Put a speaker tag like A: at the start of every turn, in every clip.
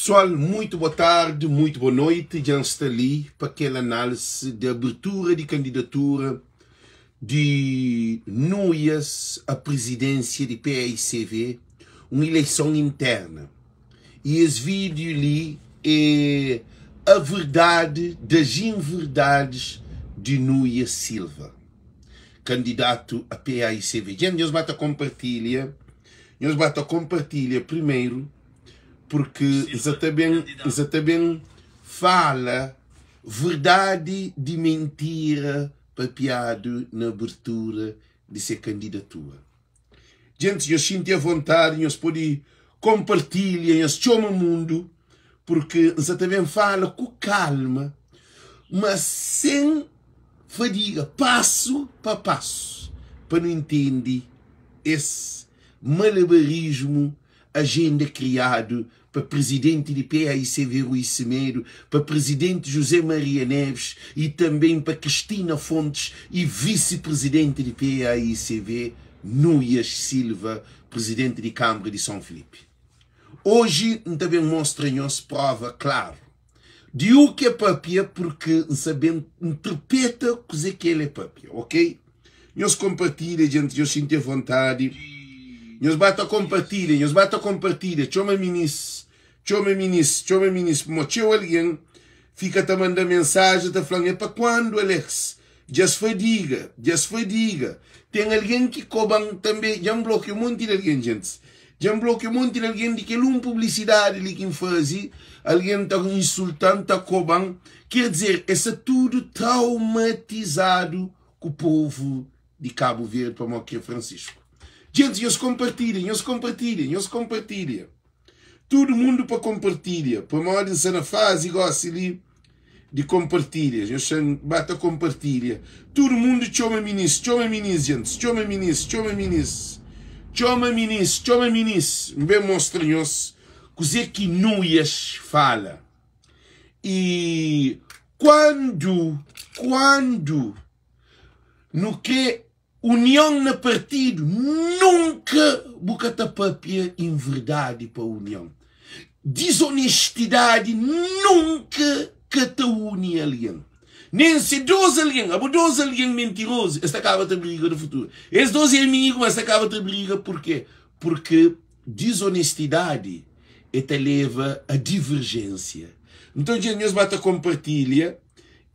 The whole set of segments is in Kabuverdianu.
A: Pessoal, muito boa tarde, muito boa noite. Já está ali para aquela análise de abertura de candidatura de Nuias à presidência de PAICV, uma eleição interna. E esse vídeo ali é a verdade das inverdades de Nuias Silva, candidato a PAICV. Gente, nós bata compartilha, nós bata compartilha primeiro, porque já também fala verdade de mentira papiado na abertura de sua candidatura. Gente, eu sinto a vontade, nós pode compartilhar, nós chama o mundo, porque você também fala com calma, mas sem fadiga, passo para passo, para não entender esse malabarismo, agenda criado para presidente de PAICV Rui Semedo, para presidente José Maria Neves e também para Cristina Fontes e vice-presidente de PAICV Nuias Silva, presidente de Câmara de São Filipe. Hoje também mostra-nos prova claro de o que é papia, porque sabemos interpreta o que ele é papia, ok? Nós compartilha, gente, eu sinto vontade. Nós bata compartilha, nós bata compartilha. Chama minis, chama minis, chama minis. Mocheu alguém, fica te mandando mensagem, tá falando, é para quando, Alex? Já se fadiga, já se fadiga. Tem alguém que cobra também, já bloqueou um monte de alguém, gente. Já bloqueou um monte de alguém de que uma publicidade ali que faz, alguém está insultando, está cobrando. Quer dizer, é tudo traumatizado com o povo de Cabo Verde para Moquia Francisco. Gente, eles compartilhem, eles compartilhem, eles compartilhem. Todo mundo para compartilhar. Para uma ordem na fase igual ali de compartilha. Eu chamo, bata compartilha. Todo mundo chama ministro, chama ministro, gente, chama ministro, chama ministro. Chama ministro, chama ministro. Bem mostra-nos o que Nuias fala. E quando no que união na partido, nunca bucata papia em verdade para a união. Desonestidade nunca que te une alguém. Nem se dois alguém, abo dois alguém mentiroso, esta acaba te briga no futuro. Esses dois amigos, mas esta acaba te briga por quê? Porque desonestidade te leva a divergência. Então, gente, nós bata compartilha.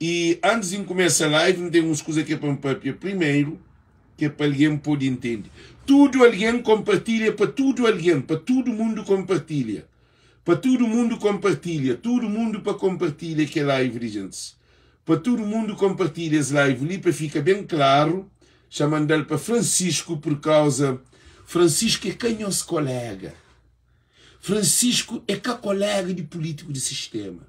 A: E antes de começar a live, tem umas coisas aqui para um papel primeiro, que é para alguém poder entender. Tudo alguém compartilha, para tudo alguém, para todo mundo compartilha. Para todo mundo compartilha, todo mundo para compartilha que é live, gente. Para todo mundo compartilha esse live ali, para ficar bem claro, chamando ele para Francisco, por causa... Francisco é quem é nosso colega. Francisco é que colega de político de sistema.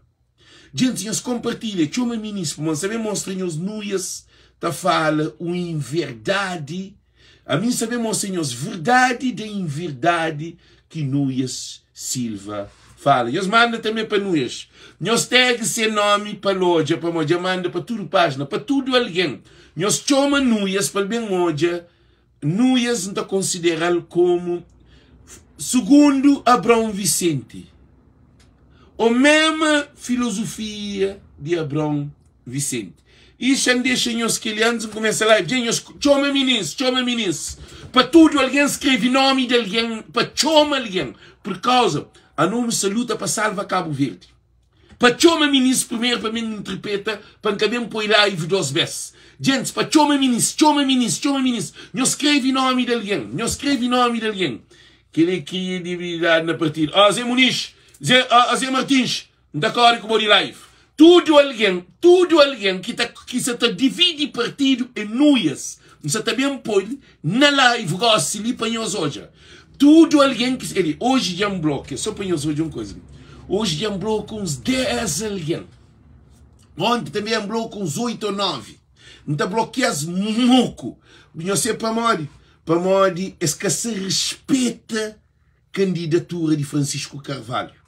A: Gente, nós compartilha, chama ministro, mas sabe mostra nós nuias, tá fala o inverdade. A mim sabe mostra nós verdade da inverdade que Nuias Silva fala. Nós manda também para Nuias. Nós tag seu nome para loja, para moja, manda para tudo página, para tudo alguém. Nós chama Nuias para bem moja. Nuias não tá considerado como segundo Abraão Vicente. A mesma filosofia de Abraão Vicente. E já deixa os que antes de começar a live, chama meninos, chama meninos. Para tudo alguém escreve nome de alguém, para chama alguém. Por causa, a nome se luta para salvar Cabo Verde. Para chama meninos primeiro, para mim interpreta, para que bem põe live duas vezes. Gente, para chama meninos, chama meninos, chama meninos. Não escreve nome de alguém, não escreve nome de alguém. Que ele cria debilidade na partida. Ah, Zé Muniz. Zé, Zé Martins, da Código Body Life. Tudo alguém que tá, que se tá divide partido em nuias. Você também pode na live gosta ali para nós hoje. Tudo alguém que ele hoje já um bloco, só para nós hoje uma coisa. Hoje já um bloco uns 10 alguém. Ontem também um bloco uns 8 ou 9. Não bloqueias muco. Não sei para modi, para modi é que se respeita candidatura de Francisco Carvalho.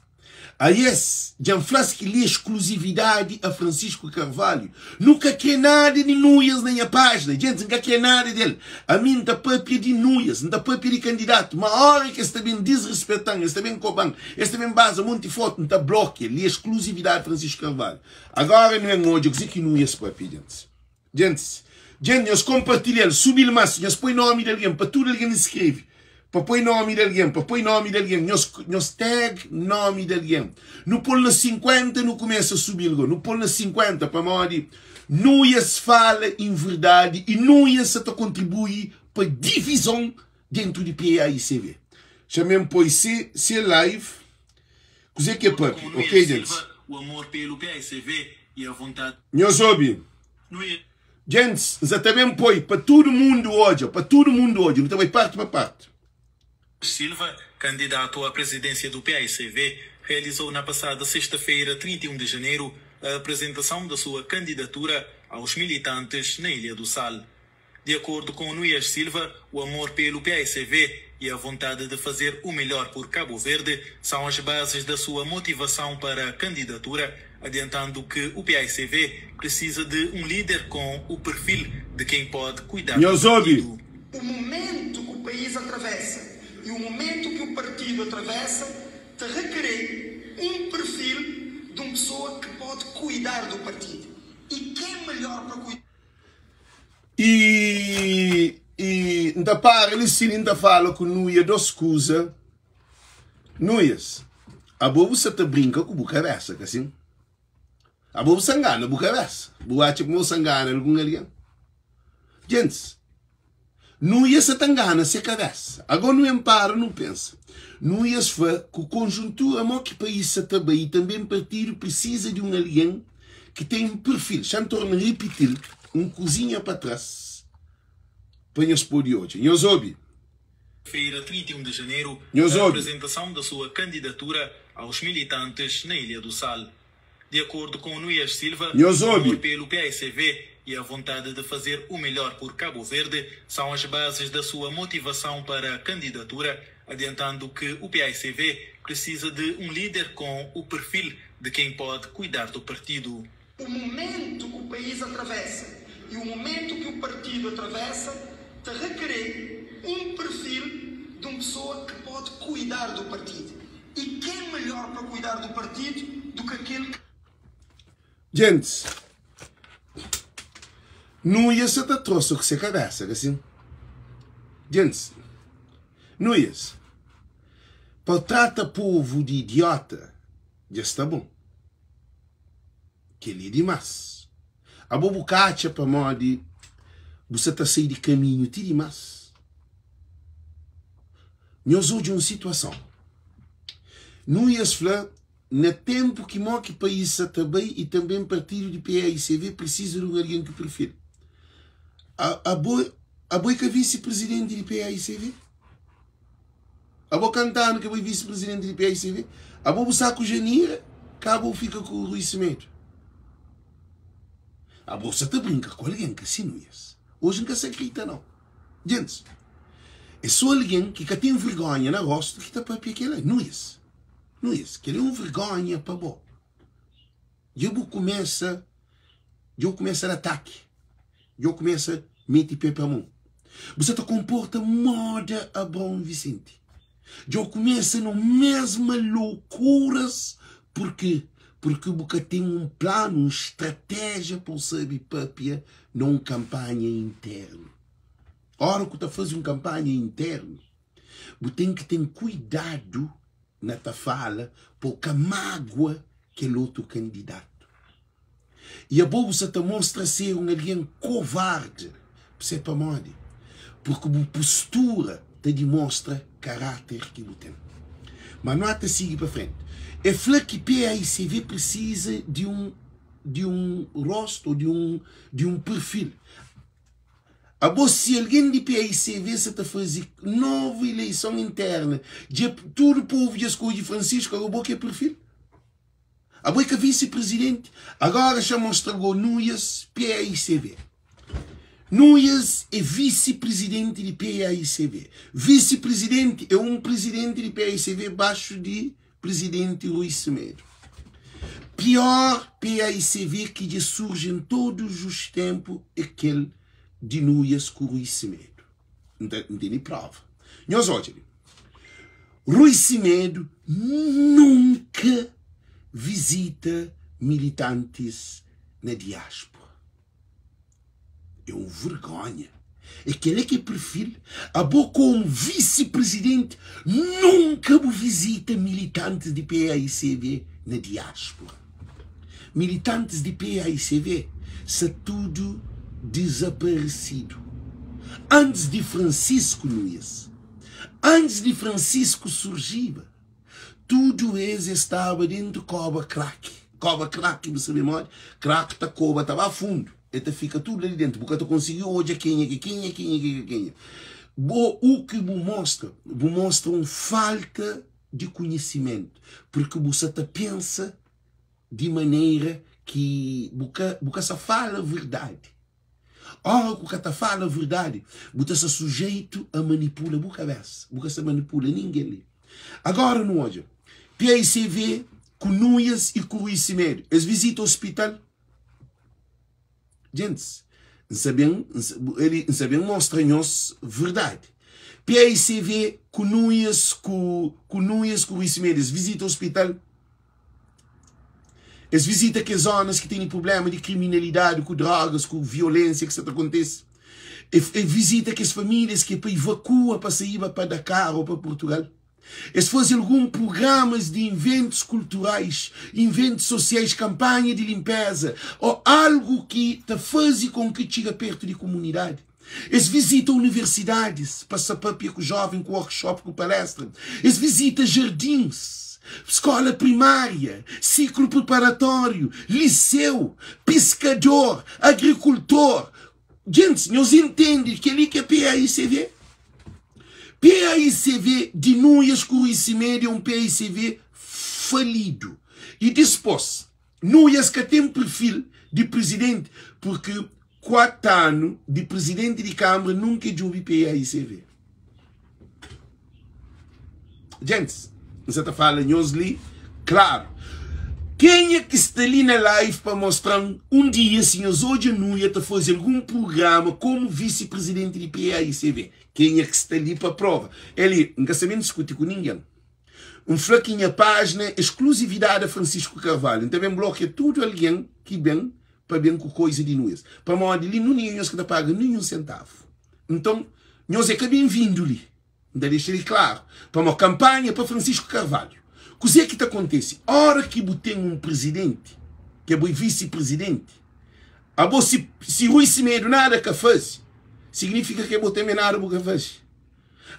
A: Aes, dja N fla-s ki li é skluzividadi a Francisco Carvalho. Nu ka kre nada di Nuias na nha pájina. Djentis, N ka kre nada del. Ami N ta pâpia di Nuias, N ta pâpia di kandidatu. Ma óra ki es ta ben disrispeta-m, es ta ben koba-m, es ta ben baza monti fotu, N ta blokia. Li é skluzividadi Francisco Carvalho. Agóra nu ben odja kuzê ki Nuias pâpia, djentis. Djentis, djent, nhos konpartilha-l, subi-l más, nhos poi nómi di algen, pa tudu algen inskreve, pa poi nómi di algen, pa poi nómi di algen, nhos, nhos tag nómi di algen. Nu pô-l na 50, nu kumesa subi-l go, nu pô-l na 50, pamodi Nuias fala inverdadi i Nuias sa ta kontribui pa divizon dentu di PAICV. Xa-m poi se, se live, kuzê ki é papia, ok, djentis? Nhos obi. Djentis, N sa ta ben poi pa tudu mundu odja, pa tudu mundu odja. Nu ta bai parti pa parti.
B: Silva, candidato à presidência do PAICV, realizou na passada sexta-feira, 31 de janeiro, a apresentação da sua candidatura aos militantes na Ilha do Sal. De acordo com Nuias Silva, o amor pelo PAICV e a vontade de fazer o melhor por Cabo Verde são as bases da sua motivação para a candidatura, adiantando que o PAICV precisa de um líder com o perfil de quem pode cuidar do
A: Nhos obi!
B: partido.
C: O momento que o país atravessa e o momento que o partido atravessa te requerê um perfil de uma pessoa que pode cuidar do partido. E quem melhor para cuidar?
A: I i N ta para li sin i N ta fala ku Nuia dos kuza. Nuias, abo bu sa ta brinka ku bu kabesa, ka sin? Abo bu sa ngana bu kabesa. Bu atxa kuma bu sa ngana algun algen? Djentis, Nuias sa ta ngana se kabesa. Ago nu en para nu pensa. Nuias fla ku konjuntura mo ki país sa ta bai i tanben partidu prisiza di un algen ki ten un perfil. Xa N torna ripiti-l un kuzinha pa tras pa nhos pode odja. Nhos obi.
B: Feira, 31 de janeiro,
A: Nhos
B: a
A: obi.
B: apresentação da sua candidatura aos militantes na Ilha do Sal. De acordo com Nuias Silva,
A: Nhos
B: o amor
A: obi.
B: pelo PAICV e a vontade de fazer o melhor por Cabo Verde são as bases da sua motivação para a candidatura, adiantando que o PAICV precisa de um líder com o perfil de quem pode cuidar do partido.
C: O momento que o país atravessa e o momento que o partido atravessa te requerê um perfil de uma pessoa que pode cuidar do partido. E quem melhor para cuidar do partido do que aquele que.
A: Djentis, Nuias sa ta trosa ku se kabesa, ka sin? Djentis, Nuias, pa trata povu di idiota dja sta bon. Kel-li é dimás. Abo bu ka atxa pamodi bu sa ta sai di kaminhu ti dimás? Nhos odja un situason. Nuias fla na tenpu ki mo ki país sa ta bai i tanben partidu di PAICV prisiza di un algen ki perfil. Abo abo é ka visi prezidenti di PAICV? Abo kantanu ki abo é visi prezidenti di PAICV? Abo bu sa ku Janira ka abo fika ku Rui Semedo? Abo sa ta brinka ku algen ka si Nuias? Oji N ka sa grita nau. Djentis, é so algen ki ka ten vergonha na rostu ki ta papia kela. Nuias, Nuias, kela é un vergonha pa bo. Dja bu kumesa, dja bu kumesa da ataki, dja bu kumesa mete pe pa mon. Bu sa ta konporta moda Abraon Vicente. Dja bu kumesa no mesma loukuras purki purki bu ka ten un planu, un stratéjia pa bu sabe papia na un kanpanha internu. Ora ku ta faze un kanpanha internu, bu ten ki ten kuidadu na ta fala pa bu ka magua kel otu kandidatu. I abo bu sa ta mostra ser un algen kovardi. Bu sabe pamodi? Purki bu postura ta dimostra karáter ki bu ten. Ma nu ta sigi pa frenti. E fla ki PAICV prisiza di un di un rostu ou di un di un perfil. Abo si algen di PAICV sa ta faze novu ileison interna dja tudu povu dja skodje Francisco abo bo ki é perfil? Abo é ka visi presidenti? Agora xa mostra go Nuias PAICV. Nuias é visi presidenti di PAICV. Visi presidenti é un presidenti di PAICV baxu di. Presidente Rui Semedo. Pior PAICV ki dja surji en todos os tempo é kel di Nuias ku Rui Semedo. N ta N tene prova. Nhos odja li. Rui Semedo nunka vizita militantis na diáspora. É un vergonha. É kel-la ki é perfil. Abo komu visi-prizidenti nunka bu vizita militantis di PAICV na diáspora. Militantis di PAICV sta tudu dizaparesidu. Antis di Francisco Nuias, antis di Francisco surjiba, Tudu es es staba dentu koba kraki. Koba kraki, bu sabe modi? Kraki ta koba ta ba fundu, e ta fika tudu la di dentu, bu ka ta konsigi odja kenha ki kenha, kenha ki ka kenha. Bo, u ki bu mostra, bu mostra un falta di konhisimentu, purki bu sa ta pensa di manera ki bu ka, bu ka sa fala verdadi. Ora ku ka ta fala verdadi, bu ta sta sujeitu a manipula bu kabesa, bu ka sta manipula ningen li. Agora nu odja PAICV ku Nuias i ku Rui Semedo, es vizita ospital. Gentis, N sa ben, N sa ben mostra nhos verdadi. PAICV ku Nuias ku ku Nuias ku Rui Semedo, es vizita ospital. Es vizita kes zonas ki tene prubléma di kriminalidadi, ku drogas, ku violénsia ki sta ta kontise. E, e vizita kes famílias ki é pa ivakua pa saíba pa Dakar ô pa Purtugal. Es faze algun prugramas di inventus kulturais, inventus sosiais, kanpanha di linpéza ô algu ki ta faze kon ki txiga pertu di kumunidadi. Es vizita universidadis pa sa papia ku joven, ku workshop, ku palestra. Es vizita jardins, skola primária, siklu preparatóriu, liseu, piskador, agrikultor. Gentis, nhos intende kel-li ki é PAICV? PAICV di Nuias ku Rui Semedo é un PAICV falidu. I dispôs, Nuias ka ten perfil di prizidenti purki 4 anu di prizidenti di Kâmara nunka e djubi PAICV. Gentis, N sa ta fala nhos li klaru. Kenha ki sta li na live pa mostra-m un dia si nhos odja Nuia ta faze algun prugrama komu visi-prizidenti di PAICV? Kenha ki sta li pa prova? El li, N ka sa ben diskuti ku ningen. N fla ki nha pájina é skluzividadi a Francisco Carvalho. N ta ben blokia tudu algen ki ben pa ben ku koiza di nues. Pamodi li nunha nhos ka ta paga ninhun sentavu. Nton, nhos é ka ben-vindu li. N ta dexa li klaru. Pamodi kanpanha é pa Francisco Carvalho. Kuzê ki ta kontese? Óra ki bu ten un prizidenti ki abo é visi-prizidenti, abo si, si Rui Semedo nada ka faze, signifika ki abo tanbe nada bu ka faze.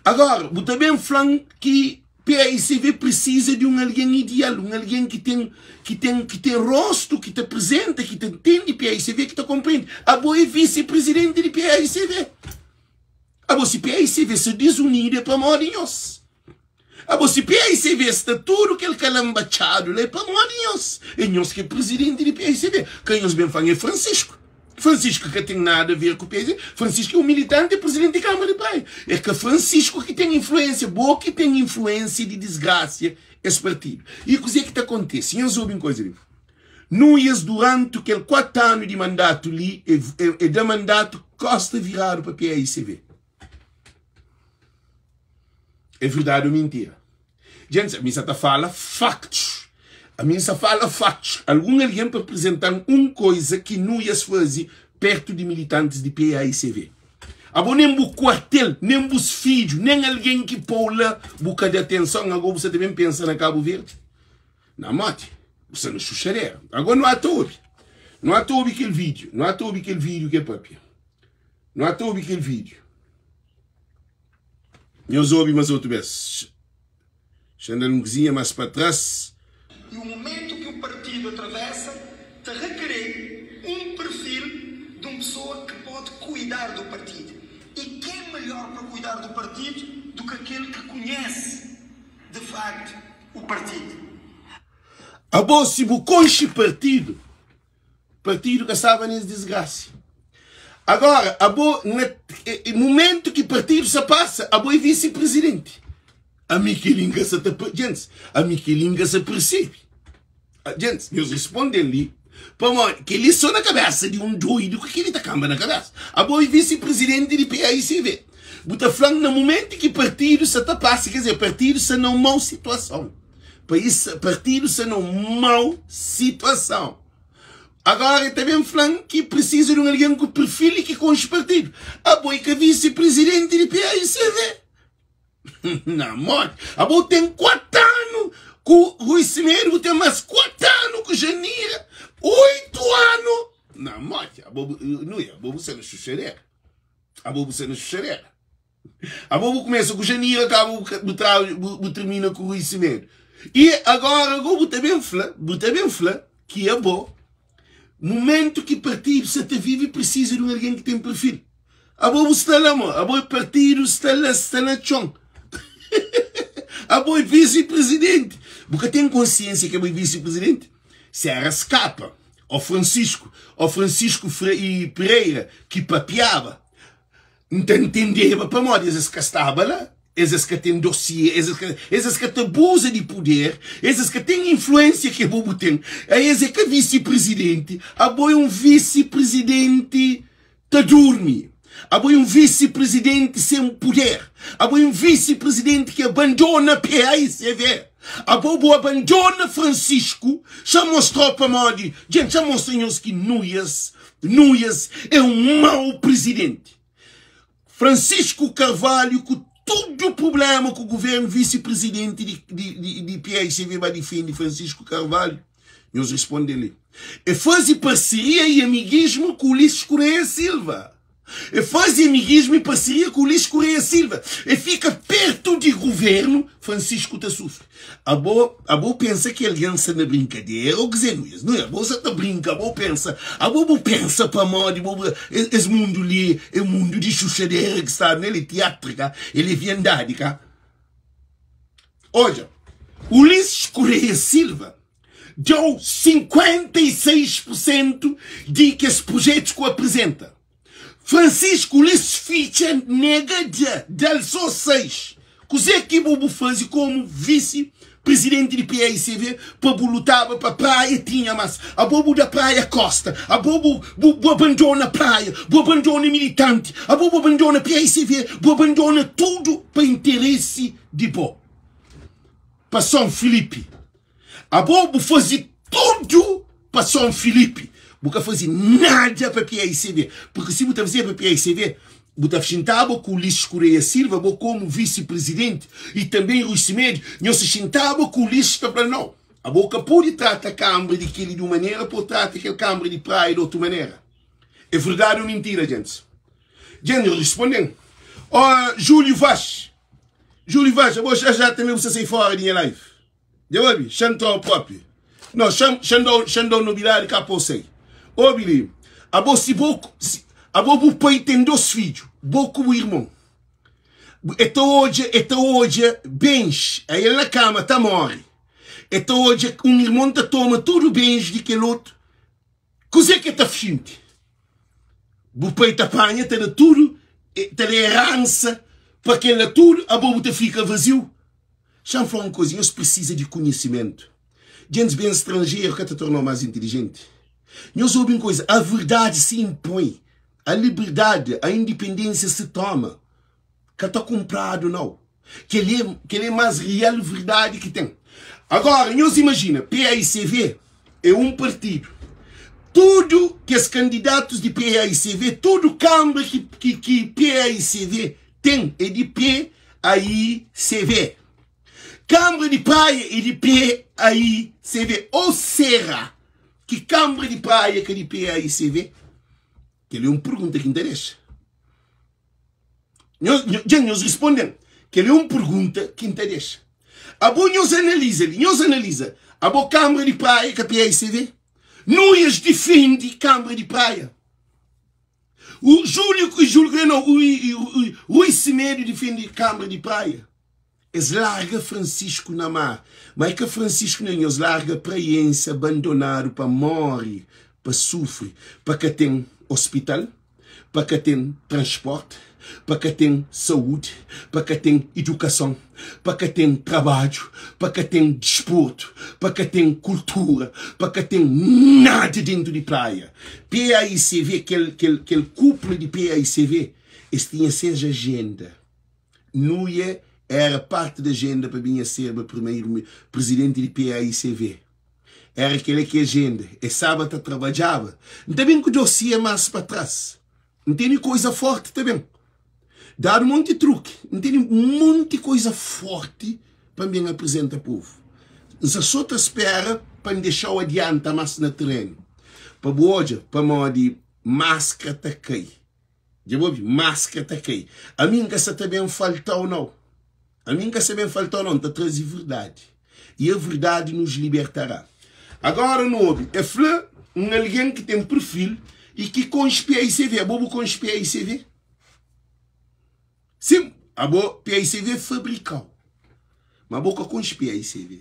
A: Agora, bu ta ben fla-m ki PAICV prisiza di un algen ideal, un algen ki ten, ki ten, ki ten rostu, ki ta prizenta, ki ta ntende PAICV, ki ta konprende. Abo é visi-prizidenti di PAICV. Abo, si PAICV sta dizunidu é pamodi nhos. Abo, si PAICV sta tudu kel kalanbatxadu la é pamodi nhos. É nhos ki é prizidenti di PAICV. Ka nhos ben fla-m é Francisco. Francisco ka ten nada a ver ku PSDB. Francisco é un militante e presidente di Câmara di Praia. É ka Francisco ki ten influência, bo ki ten influência di desgracia es partido. E kuzê ki ta kontese? Nhos obi un koza li. Nuias durantu kel 4 anu di mandatu li, e, e, e da mandatu kosta viradu pa PAICV. É verdade ou mentira? Gente, mi sa ta fala factos. Ami sa fala factos. Algun algen pa apresentan un koiza ki Nuias faze pertu di militantis di PAICV. Abo nen bu kuartel, nen bus fidju, nen algen ki pou la bu ka da atenson, ago bu sa ta ben pensa na Kabu Verdi? Na moti, bu sa na xuxadera. Ago nu ata obi. Nu ata obi kel video. Nu ata obi kel video ke papia. Nu ata obi kel video. Nhos obi mas otu bes. Xa N da-l un kuzinha mas pa tras.
C: E o momento que o partido atravessa ta requerê um perfil de um pessoa que pode cuidar do partido. E quem melhor para cuidar do partido do que aquele que conhece de facto o partido.
A: Abo si bu konxe partido, Partidu ka staba nes disgrasi. Agora, abo na momentu ki partidu sa pasa, abo é visi-prizidenti. Ami kel-li N ka sa ta Djentis, ami kel-li N ka sa persebe. Djentis, nhos responde-m li, pamodi kel-li so na kabésa di un doidu ki kel-li ta kanba na kabésa. Abo é visi-prizidenti di PAICV. Bu ta fla-m na mumentu ki partidu sa ta pasa, ker dizer, partidu sa na un mau situason. País, partidu sa na un mau situason. Agora el ta ben fla-m ki prisiza di un algen ku perfil i ki konxe partidu. Abo é ka visi-prizidenti di PAICV. Na modi? Abo ten 4 anu ku Rui Semedo, bu ten mas 4 anu ku Janira, 8 anu. Na modi? Abo, Nuia, abo bu sta na xuxadera. Abo bu sta na xuxadera. Abo bu kumesa ku Janira, kaba bu, bu, tra, bu, bu termina ku Rui Semedo. E agora go bu ta ben fla, bu ta ben fla ki abo Mumentu ki partidu sa ta vive prisiza di un algen ki ten perfil. Abo bu sta la mo, abo é partidu sta la, sta na txon. Abo é visi-prizidenti. Bu ka ten konsiensia ki abo é visi-prizidenti? Si era Skapa, o Francisco, o Francisco e Pereira ki papiaba, N ta ntendeba pamodi es es ka staba la, es es ka ten dosie, es es ka, es es ka ta abuza di puder, es es ka ten influensia ki abo bu ten. A es é ka visi prizidenti, abo é un visi prizidenti ta durmi, abo é un visi prizidenti sen puder, abo é un visi prizidenti ki abandona PAICV, abo bu abandona Francisco, xa mostrau pamodi, djent, xa mostra nhos ki nuias Nuias é um mau presidente. Francisco Carvalho ku tudo problema ku governo vice-presidente di, di, di, di PICV ba difende Francisco Carvalho. Nhos responde li. E faze parceria e amiguismo ku Ulisses Correia Silva. E faze amiguismo e parceria ku Ulisses Correia Silva. E fica perto di governo, Francisco ta sufre. Abo, abo pensa ki algen sta na brinkadera ô kuzê? Nuias, nuias, abo sa ta brinka, abo pensa, abo bu pensa pamodi bo, es mundu li é mundu di xuxadera ki stadu nel, é tiatru ka, é leviandadi ka. Odja, Ulisses Correia Silva dau 56 por sentu di kes projetus ku aprizenta. Francisco Ulisses fitxa nega dja dal so 6. Kuze ki bo bu faze komu visi presidenti di PAICV pa bu lutaba pa praia tinha mas? Abo bu da praia kosta, abo bu bu bu abandona praia, bu abandona militanti, abo bu abandona PAICV, bu abandona tudu pa interesi di bo. Pa Son Filipi. Abo bu faze tudu pa Son Filipi, bu ka faze nada pa PAICV, porque si bu ta fazeba pa PAICV, bu ta xintaba ku Ulisses Correia Silva, bo komu visi presidenti e também Rui Semedo, nhos ta xintaba ku Ulisses ta fla nau, abo ka pode trata kambra di keli di un manera pa trata kel kambra di praia di otu manera. É verdade ou mentira, gentes? Gente, respondem. Oh, Júlio Vaz, Júlio Vaz, abo já já também você sai fora de minha live. Dja obi? Xa-m tra-u propi. No, xa-m, xa-m da-u, xa-m da-u nobidadi ka pa-u sai. Obi li, abo si bo, si, abo bu pai ten dos fidju, bo ku bu irmon. E ta odja, e ta odja bens, a el na kama ta more. E ta odja un irmon ta toma tudu bens di kel otu. Kuzê ki e ta xinti? Bu pai ta panha, ta da tudu, ta da eransa pa kel la tudu, abo bu ta fika vaziu. Xa-m fla un kuza, nhos prisiza di konhisimentu. Gentis ben stranjeru ka ta torna-u más intilijenti. Nhos obi un kuza, a verdadi se inpoi, a liberdadi, a indipendênsia se toma, ka ta kunpradu nau. Kel-li é, kel-li é más real verdadi ki ten. Agora, nhos imajina, PAICV é un partidu. Tudu kes kandidatus di PAICV, tudu kanbra ki, ki, ki PAICV ten é di PAICV. Kanbra di Praia é di PAICV. Ou sera ki Kanbra di Praia ka di PAICV? Kel-li é un pergunta ki N ta dexa. Nhos, dja nhos responde-m. Kel-li é un pergunta ki N ta dexa. Abo nhos analiza li, nhos analiza. Abo Kanbra di Praia ka PAICV? Nuias difende Kanbra di Praia. O Júlio, Júlio não, o, o, o Rui Semedo defende Câmara de Praia. Es larga Francisco na mar. Mas é que Francisco nem os larga praiense abandonado para morre, para sofrer, para que tem hospital, para que tem transporte, pa ka ten saúdi, pa ka ten idukason, pa ka ten trabadju, pa ka ten disportu, pa ka ten kultura, pa ka ten nada dentu di Praia. PAICV, kel, kel, kel kupla di PAICV, es tinha ses ajenda. Nuie era parti di ajenda pa binha serba primeru prizidenti di PAICV. Era kela ki ajenda. Es staba ta trabadjaba. N ta ben ku dosie mas pa tras. N tene koiza forti ta ben. Dadu monti truki. N tene monti koiza forti pa N ben aprizenta povu. N sta so ta spera pa N dexa-u adianta mas na terenu. Pa bu odja pamodi maskra ta kai. Dja bu obi? Maskra ta kai. Ami N ka sa ta ben falta-u nau. Ami N ka sa ben falta-u nau. N ta traze verdadi. E a verdade nos libertará. Agora nu obi. E fla un algen ki ten perfil i ki konxe PAICV. Abo bu konxe PAICV? Sim, abo PAICV fabrika-u. Ma abo ka konxe PAICV.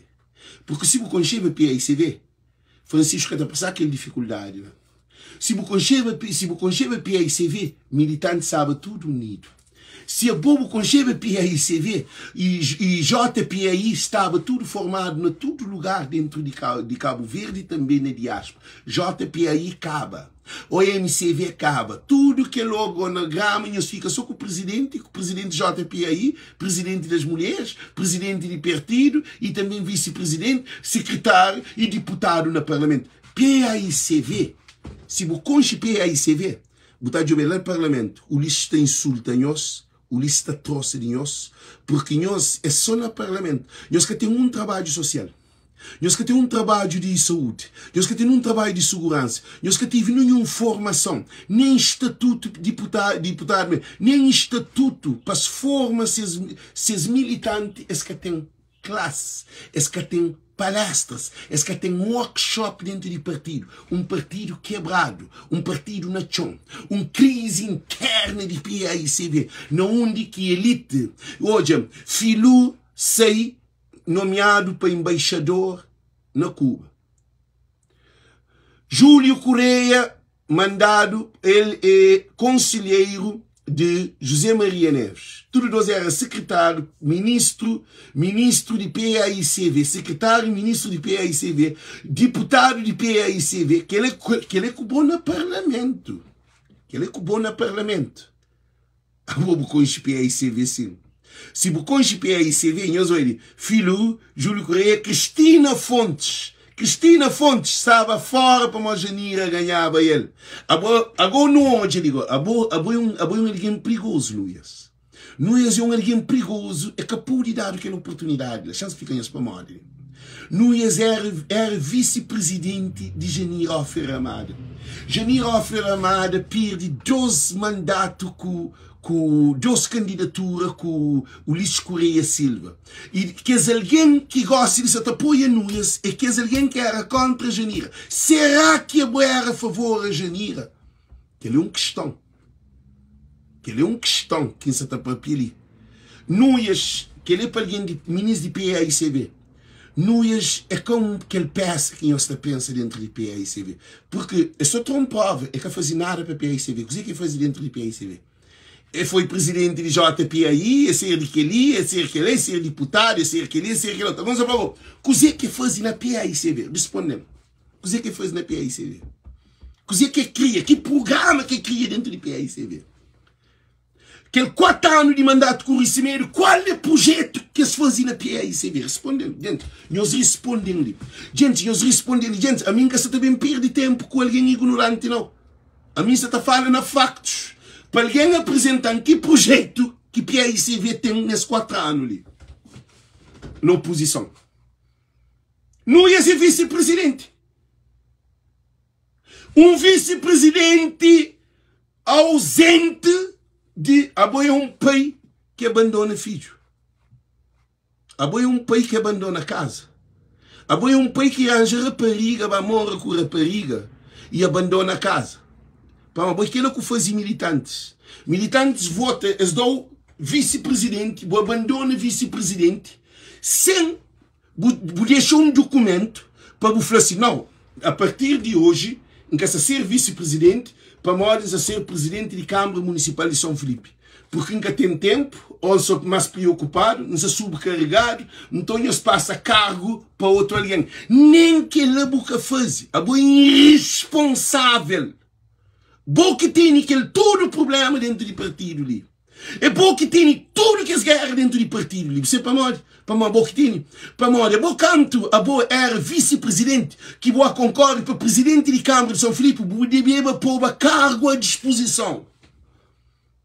A: Porque si bu konxeba PAICV, Francisco ka ta pasá kel difikuldadi la. Si bu konxeba, si bu konxeba PAICV, militanti staba tudu unidu. Si abo bu konxeba PAICV i, i JPAI staba tudu formadu na tudu lugar dentru di, di Kabu Verdi i tanbe na diáspora. JPAI kaba. OMCV kaba. Tudu kel orgonagrama nhos fika so ku prizidenti, ku prizidenti JPAI, prizidenti das mulheres, prizidenti di pertidu i tanbe visi-prizidenti, sikritáriu i diputadu na parlamentu. PAICV, si bu konxe PAICV, bu ta djobe la parlamentu, Ulisses ta insulta nhos, Ulisses ta trosa di nhos, purki nhos é so na parlamentu. Nhos ka ten un trabadju sosial. Nhos ka ten un trabadju di saúdi, nhos ka ten un trabadju di suguransa, nhos ka tive ninhun formason, nen statutu diputadu, diputadu nen statutu pa forma ses, ses militanti, es ka ten klas, es ka ten palestras, es ka ten workshop dentu di partidu. Un partidu kebradu, un partidu na txon, un krizi interna di PAICV, na undi ki elite, odja, Filú sai nomiadu pa enbaixador na Kuba. Júlio Correia mandadu, el é konselheiru de José Maria Neves. Tudu dos era sekretáriu, ministru, ministru di PAICV, sekretáriu ministru di PAICV, diputadu di PAICV, kel é ku bo na parlamentu. Kel é ku bo na parlamentu. Abo bu konxe PAICV sim. Si bu konxe PAICV, nhos oi li, Filu, Júlio Correia, Cristina Fontes. Cristina Fontes staba fora pamodi Janira ganhaba el. Abo, ago nu odja li go, abo, abo é un, abo é un algen prigozu, Nuias. Nuias é un algen prigozu, e ka pudi dadu kel oportunidadi la. Xansi fika nhos pamodi. Nuias era, era visi-prizidenti di Janira Offer Ramada. Janira Offer Ramada pirdi dos mandatu ku, ku dos kandidatura ku Ulisses Correia Silva. I kes algen ki gosi di sa ta apoia Nuias é kes algen ki era kontra Janira. Será ki abo era a favor a Janira? Kel-li é un kiston. Kel-li é un kiston ki N sa ta papia li. Nuias, kel-li é pa algen di minis di PAICV. Nuias é ka un kel pésa ki nhos ta pensa dentru di PAICV. Purki é so tra un prova, é ka faze nada pa PAICV. Kuzê ki é faze dentru di PAICV? É foi prizidenti di JPAI, é ser di kel-li, é ser kel-la, é ser diputadu, é ser kel-li, é ser kel-otu. Agora N sa fla bo, kuzê ki é faze na PAICV? Risponde-m. Kuzê ki é faze na PAICV? Kuzê ki é kria? Ki prugrama ki é kria dentru di PAICV? Kel 4 anu di mandatu ku Rui Semedo, kual é projetu ki es faze na PAICV? Responde-m, gente. Nhos responde-m li. Gente, nhos responde-m li. Gente, ami N ka sa ta ben perde tenpu ku algen ignoranti, nau. Ami N sa ta fala na faktus. Pa algen aprezenta-m ki projetu ki PAICV ten nes 4 anu li na opozison. Nuias é visi-prizidenti. Un visi-prizidenti auzenti di abo é un pai ki abandona fidju. Abo é un pai ki abandona kaza. Abo é un pai ki ranja rapariga, ba mora ku rapariga i abandona kaza. Pamodi abo é kila ku faze militantis. Militantis vota, es da-u visi-prizidenti, bu abandona visi-prizidenti sen Bu, bu dexa un dukumentu pa bu fla si, Nau, a partir di oji N ka sa ser visi-prizidenti pamodi N sa ser prizidenti di Kanbra Munisipal di Son Filipi. Purki N ka ten ténpu, ô N sta más preokupadu, N sta subkaregadu, nton nhos pasa kargu pa otu algen. Nen kel-la bu ka faze. Abo é irresponsável. Bo ki tene kel tudu prubléma déntu di partidu li. É bo ki tene tudu kes géra déntu di partidu li. Bu sabe pamodi? Pamodi bo ki tene. Pamodi abo kantu abo éra visi-prizidenti ki bu a konkore pa prizidenti di Kanbra di Son Filipi, bu debeba poba kargu a dispozison.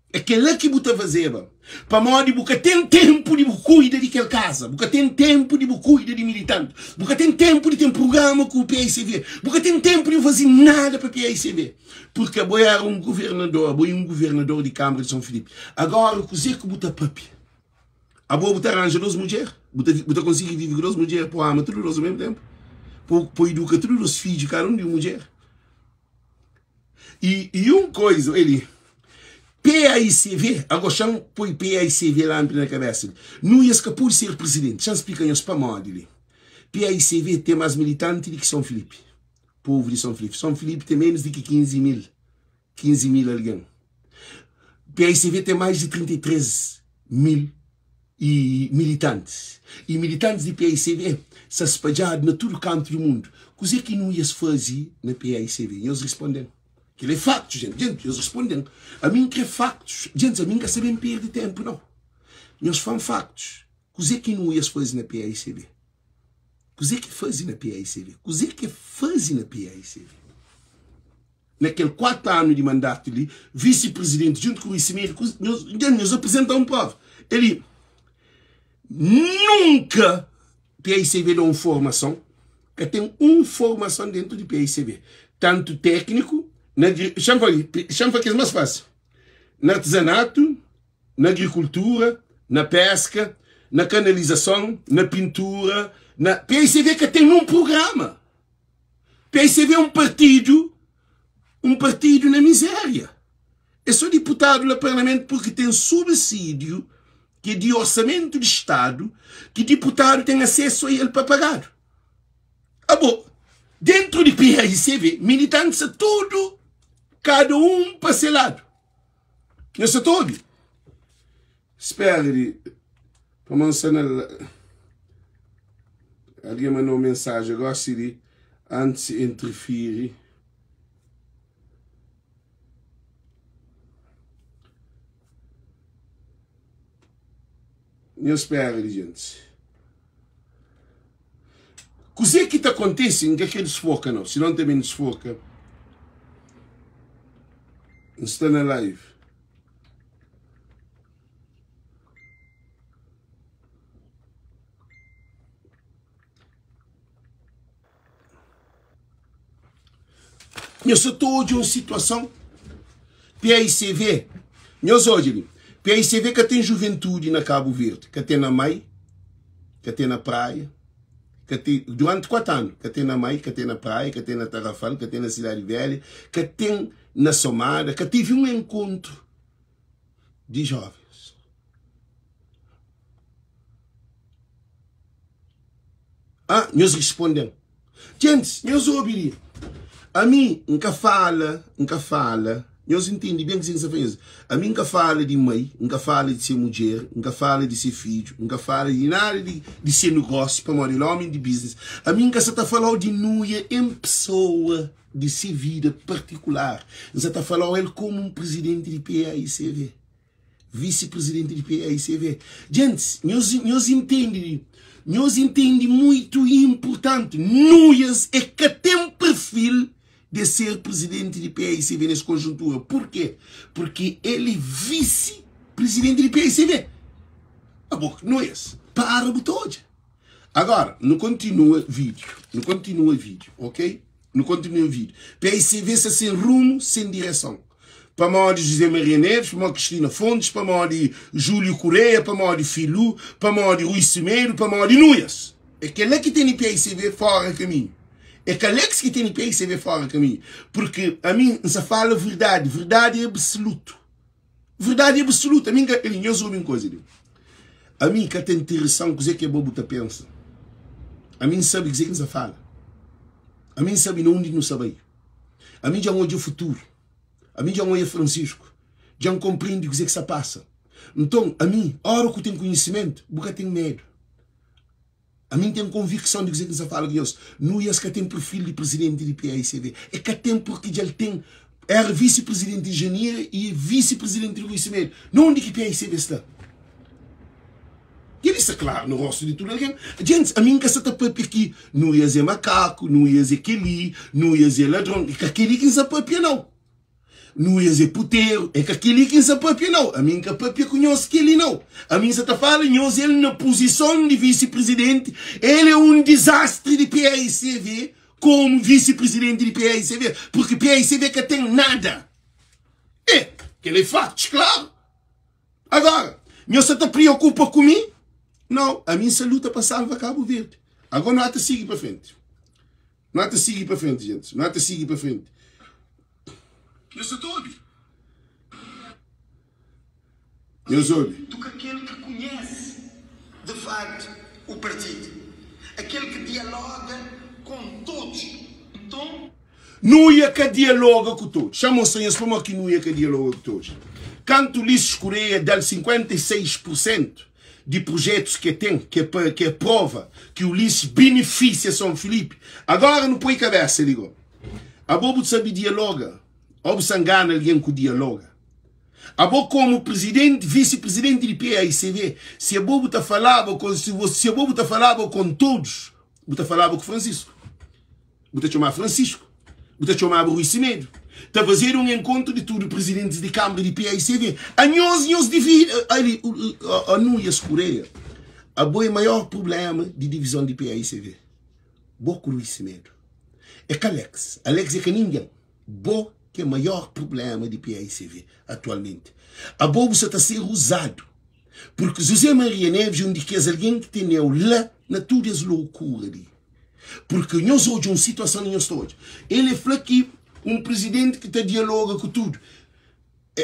A: É kel-la ki bu ta fazeba, pamodi bu ka ten ténpu di bu kuida di kel kaza, bu ka ten ténpu di bu kuida di militanti, bu ka ten ténpu di ten prugrama ku PICV, bu ka ten ténpu di bu faze nada pa PICV, purki abo éra un governador, abo é un governador di Kanbra di Son Filipi. Agora, kuzê ki bu ta papia? Abo bu ta ranja dos mudjer? Bu ta, bu ta konsigi vive ku dos mudjer pa ama tudu dos ao mesmu ténpu? Pa, pa iduka tudu dos fidju, kada un di un mudjer? E, e un koisa, ele, PAICV, agora xa-m poi PAICV lanpi na kabesa li. Nuias ka pode ser presidenti. Xa-m splika nhos pamodi li. PAICV ten más militanti di ki Son Filipi. Povu di Son Filipi. Son Filipi ten menus di ki 15 mil, 15 mil algen. PAICV ten mais di 33 mil e militantis. E militantis di PAICV sta spadjadu na tudu kantu di mundu. Kuzê ki Nuias faze na PAICV? Nhos responde-m. Kel-li é faktus, jenti. Jenti, nhos responde-m. Ami N krê faktus. Jentis, ami N ka sta ben perde ténpu, nau. Nhos fla-m faktus. Kuzê ki Nuias faze na PAICV? Kuzê ki faze na PAICV? Kuzê ki faze na PAICV? Na kel 4 anu di mandatu li, visi-prizidenti djuntu ku Rui Semedo, nhos, nhos aprizenta un prova. Eli nunka PAICV da un formason, ka ten un formason dentu di PAICV, tantu tekniku, na, xa-m fla, xa-m fla kes más fásil, na artizanatu, na agrikultura, na peska, na kanalizason, na pintura, na PAICV ka ten un prugrama. PICV é um partido, um partido na miséria. É só deputado na parlamento porque tem subsídio que é de orçamento de Estado que deputado tem acesso a ele para pagar. Ah, bom, dentro de PICV, militantes é tudo, cada um para seu lado. Nhos sa ta obi? Spera di pamodi N sta na Algen manda-m un mensaji gosi di antis interfiri. Nhos spera di gentis. Kuzê ki ta kontise, N ka kre disfoka nau, sinon N ta ben disfoka. N sta na live. Nhos sa ta odja un situason PAICV, nhos odja li, PAICV ka ten juventudi na Kabu Verdi, ka ten na Mai, ka ten na Praia, ka ten, duranti 4 anu, ka ten na Mai, ka ten na Praia, ka ten na Tarrafal, ka ten na Sidadi Velha, ka ten na Somada, ka tevi un enkontru di jovens. Ah, nhos responde-m. Gentis, nhos obi li. Ami, N ka fala, N ka fala, nhos intende ben kuzê ki N sta fla nhos. Ami N ka fala di mai, N ka fala di se mudjer, N ka fala di se fidju, N ka fala di nada di, di se nugósiu, pamodi el é ómi di biznis. Ami N ka sa ta fala-u di Nuia en pesoa, di se vida partikular. N sa ta fala-u el komu un prizidenti di PAICV. Vice-presidente di PAICV. Gentis, nhos, nhos intende, nhos intende muito importante. Nuias é ka ten perfil de ser presidente di PAICV nes konjuntura. Porquê? Porque ele é vice-presidente di PAICV. Abo, Nuias, para bu ta odja. Agora, nu kontinua vídeo. Nu kontinua vídeo, ok? Nu kontinua vídeo. PAICV sta sen rumo, sen direson. Pamodi José Maria Neves, pamodi Cristina Fontes, pamodi Júlio Correia, pamodi Filu, pamodi Rui Semedo, pamodi Nuias. É kel-la ki tene PICV fora kaminhu. É Kalex ki tene PICV fora kaminhu. Porque ami N sa fala verdadi. Verdadi é absoluto. Verdadi é absoluto. Ami N ka, eli, nhos obi un koza li. Ami ka ta interesan kuze ki abo bu ta pensa. Ami N sabe kuze ki N sa fala. Ami N sabe na undi nu sa bai. Ami dja N odja futuru. Ami dja N odja Francisco. Dja N konprende kuzê ki sta pasa. Nton, ami, ora ku ten konhisimentu, bu ka ten medu. Ami N ten konvikson di kuzê ki N sta fala ku nhos. Nuias ka ten perfil di prizidenti di PAICV. E ka ten purki dja el ten, éra visi-prizidenti di Janira i visi-prizidenti di Rui Semedo. Na undi ki PAICV sta? Kel-li sta klaru na rostu di tudu algen. Gentis, ami N ka sta ta pâpia ki Nuias é makaku, Nuias é kel-li, Nuias é ladron. É ka kel-li ki N sta pâpia, nau. Nuias é puteru. É ka kel-li ki N sta pâpia, nau. Ami N ka pâpia ku nhos kel-li, nau. Ami N sta ta fala nhos el na puzison di visi-prizidenti, el é un dizastri di PAICV komu visi-prizidenti di PAICV, purki PAICV ka ten nada. É, kel-li é fatus klaru. Agora, nhos sa ta priokupa ku mi? Nau, ami N sa luta pa salva Kabu Verdi. Agora nu ata sigi pa frenti. Nu ata sigi pa frenti, gentis. Nu ata sigi pa frenti. Nhos sa ta obi? Nhos obi?
C: Do que aquele que conhece de facto o partido, aquele que dialoga com todos. Então.
A: Nuia ka dialoga ku todos. Xa mostra nhos pamodi ki Nuia ka dialoga ku todos. Kantu Ulisses Correia da-l 56 pur sentu di projetus ki el ten, ki é ki é prova ki Ulisses benefisia Son Filipe. Agora nu poi kabesa li go. Abo bu sabe dialoga ou bu sa ngana algen ku dialoga? Abo komu prizidenti, visi prizidenti di PAICV, si abo bu ta falaba ku si abo bu ta falaba kon todos, bu ta falaba ku Francisco. Bu ta txomaba Francisco, bu ta txomaba Rui Semedo. Ta fazedu un enkontru di tudu prizidentis di Kanbra di PAICV. Anhos, nhos dividi, ali, Anuias Kureia, abo é maior prublema di divizon di PAICV. Bo ku Rui Semedo. É ka Alex. Alex é ka ningen. Bo ki é maior prublema di PAICV atualmenti. Abo bu sa ta ser uzadu. Purki José Maria Neves é un di kes algen ki teneu la na tudu es loukura li. Purki nhos odja un situason di nhos ta odja. El e fla ki un prizidenti ki ta dialoga ku tudu.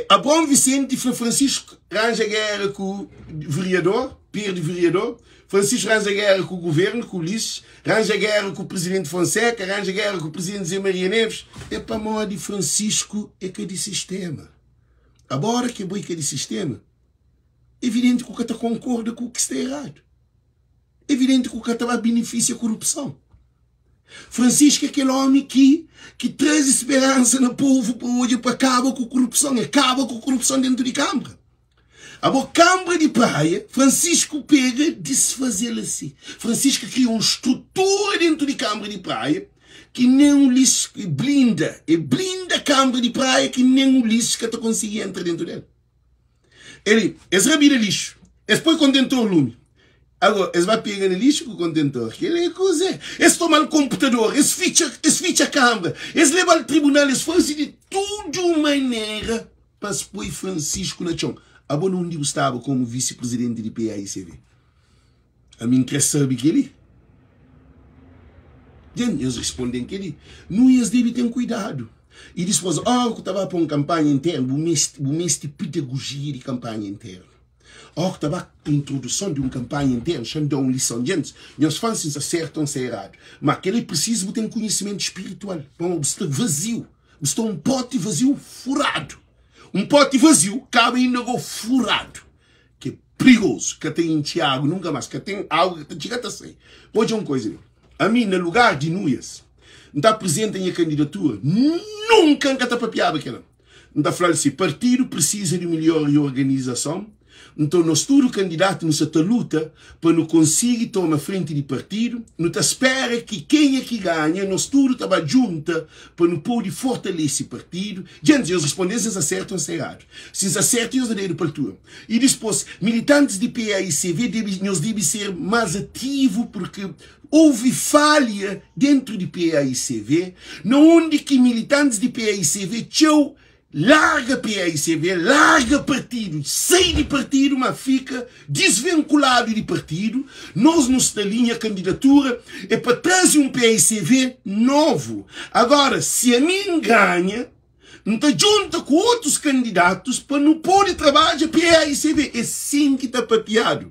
A: Abraão Vicente fla Francisco ranja gera ku veriador, perde veriador. Francisco ranja gera ku governo, ku Ulisses, ranja gera ku presidente Fonseca, ranja gera ku presidente Zé Maria Neves. É pamodi Francisco é ka di sistema. Abora ke bo é ka di sistema, evidente ku ka ta konkorda ku ki sta eradu. Evidente ku ka ta ba benefisia korupson. Francisco é kel omi ki ki traze speransa na povu pa odja pa kaba ku korupson. E kaba ku korupson dentu di Kambra. Abo Kambra di Praia, Francisco pega disfaze-l asi. Francisco kria un strutura dentu di Kambra di Praia ki nen Ulisses blinda, e blinda Kambra di Praia ki nen Ulisses ka ta konsigi entra dentu del. Eli, es rabida lixu, es poi kontentor lumi. Agora, es ba pega na lixu ku kontentor. Kel-li é kuzê? Es toma-l konputador, es fitxa, es fitxa kanbra, es leba-l tribunal, es faze di tudu manera pa es poi Francisco na txon. Abo na undi bu staba komu visi-prizidenti di PAICV? Ami N kre sabe kel-li. Dja nhos responde-m kel-li. Nuias debe ten kuidadu. I dispôs, óra ku ta ba pa un kanpanha internu, bu meste, bu meste pedagojia di kanpanha internu. Óra ku ta ba introduson di un kanpanha internu, xa-m da un lison. Djentis, nhos fla-m si N sta sertu ô N sta eradu. Má kel-li é prisizu bu ten konhisimentu spiritual. Pamodi bu sta vaziu. Bu sta un poti vaziu furadu. Un poti vaziu kaba inda go furadu. Ki é prigozu, ka ta intxi agu nunka más, ka ten agu ki ta txiga ta sai. Pa odja un koza li, ami na lugar di Nuias, N ta aprizenta nha kandidatura, nunka N ka ta papiaba kel-la. N ta fla-l si partidu prisiza di milhor riorganizason, nton nos tudu kandidatu nu sa ta luta pa nu konsigi toma frenti di partidu, nu ta spera ki kenha ki ganha nos tudu ta ba djunta pa nu pode fortalese partidu. Djentis, nhos responde-m si N sta sertu o N sta eradu. Si N sta sertu, nhos da dedu pa altura. I dispôs, militantis di PAICV debe, nhos debe ser más ativu purki houve falha dentru di PAICV na undi ki militantis di PAICV txeu larga PAICV, larga partidu, sai di partidu ma fika disvenkuladu di partidu. Nos nu sta li, nha kandidatura é pa traze un PAICV novu. Agora, si ami N ganha, N ta djunta ku otus kandidatus pa nu pode trabadja PAICV. É sin ki ta papiadu.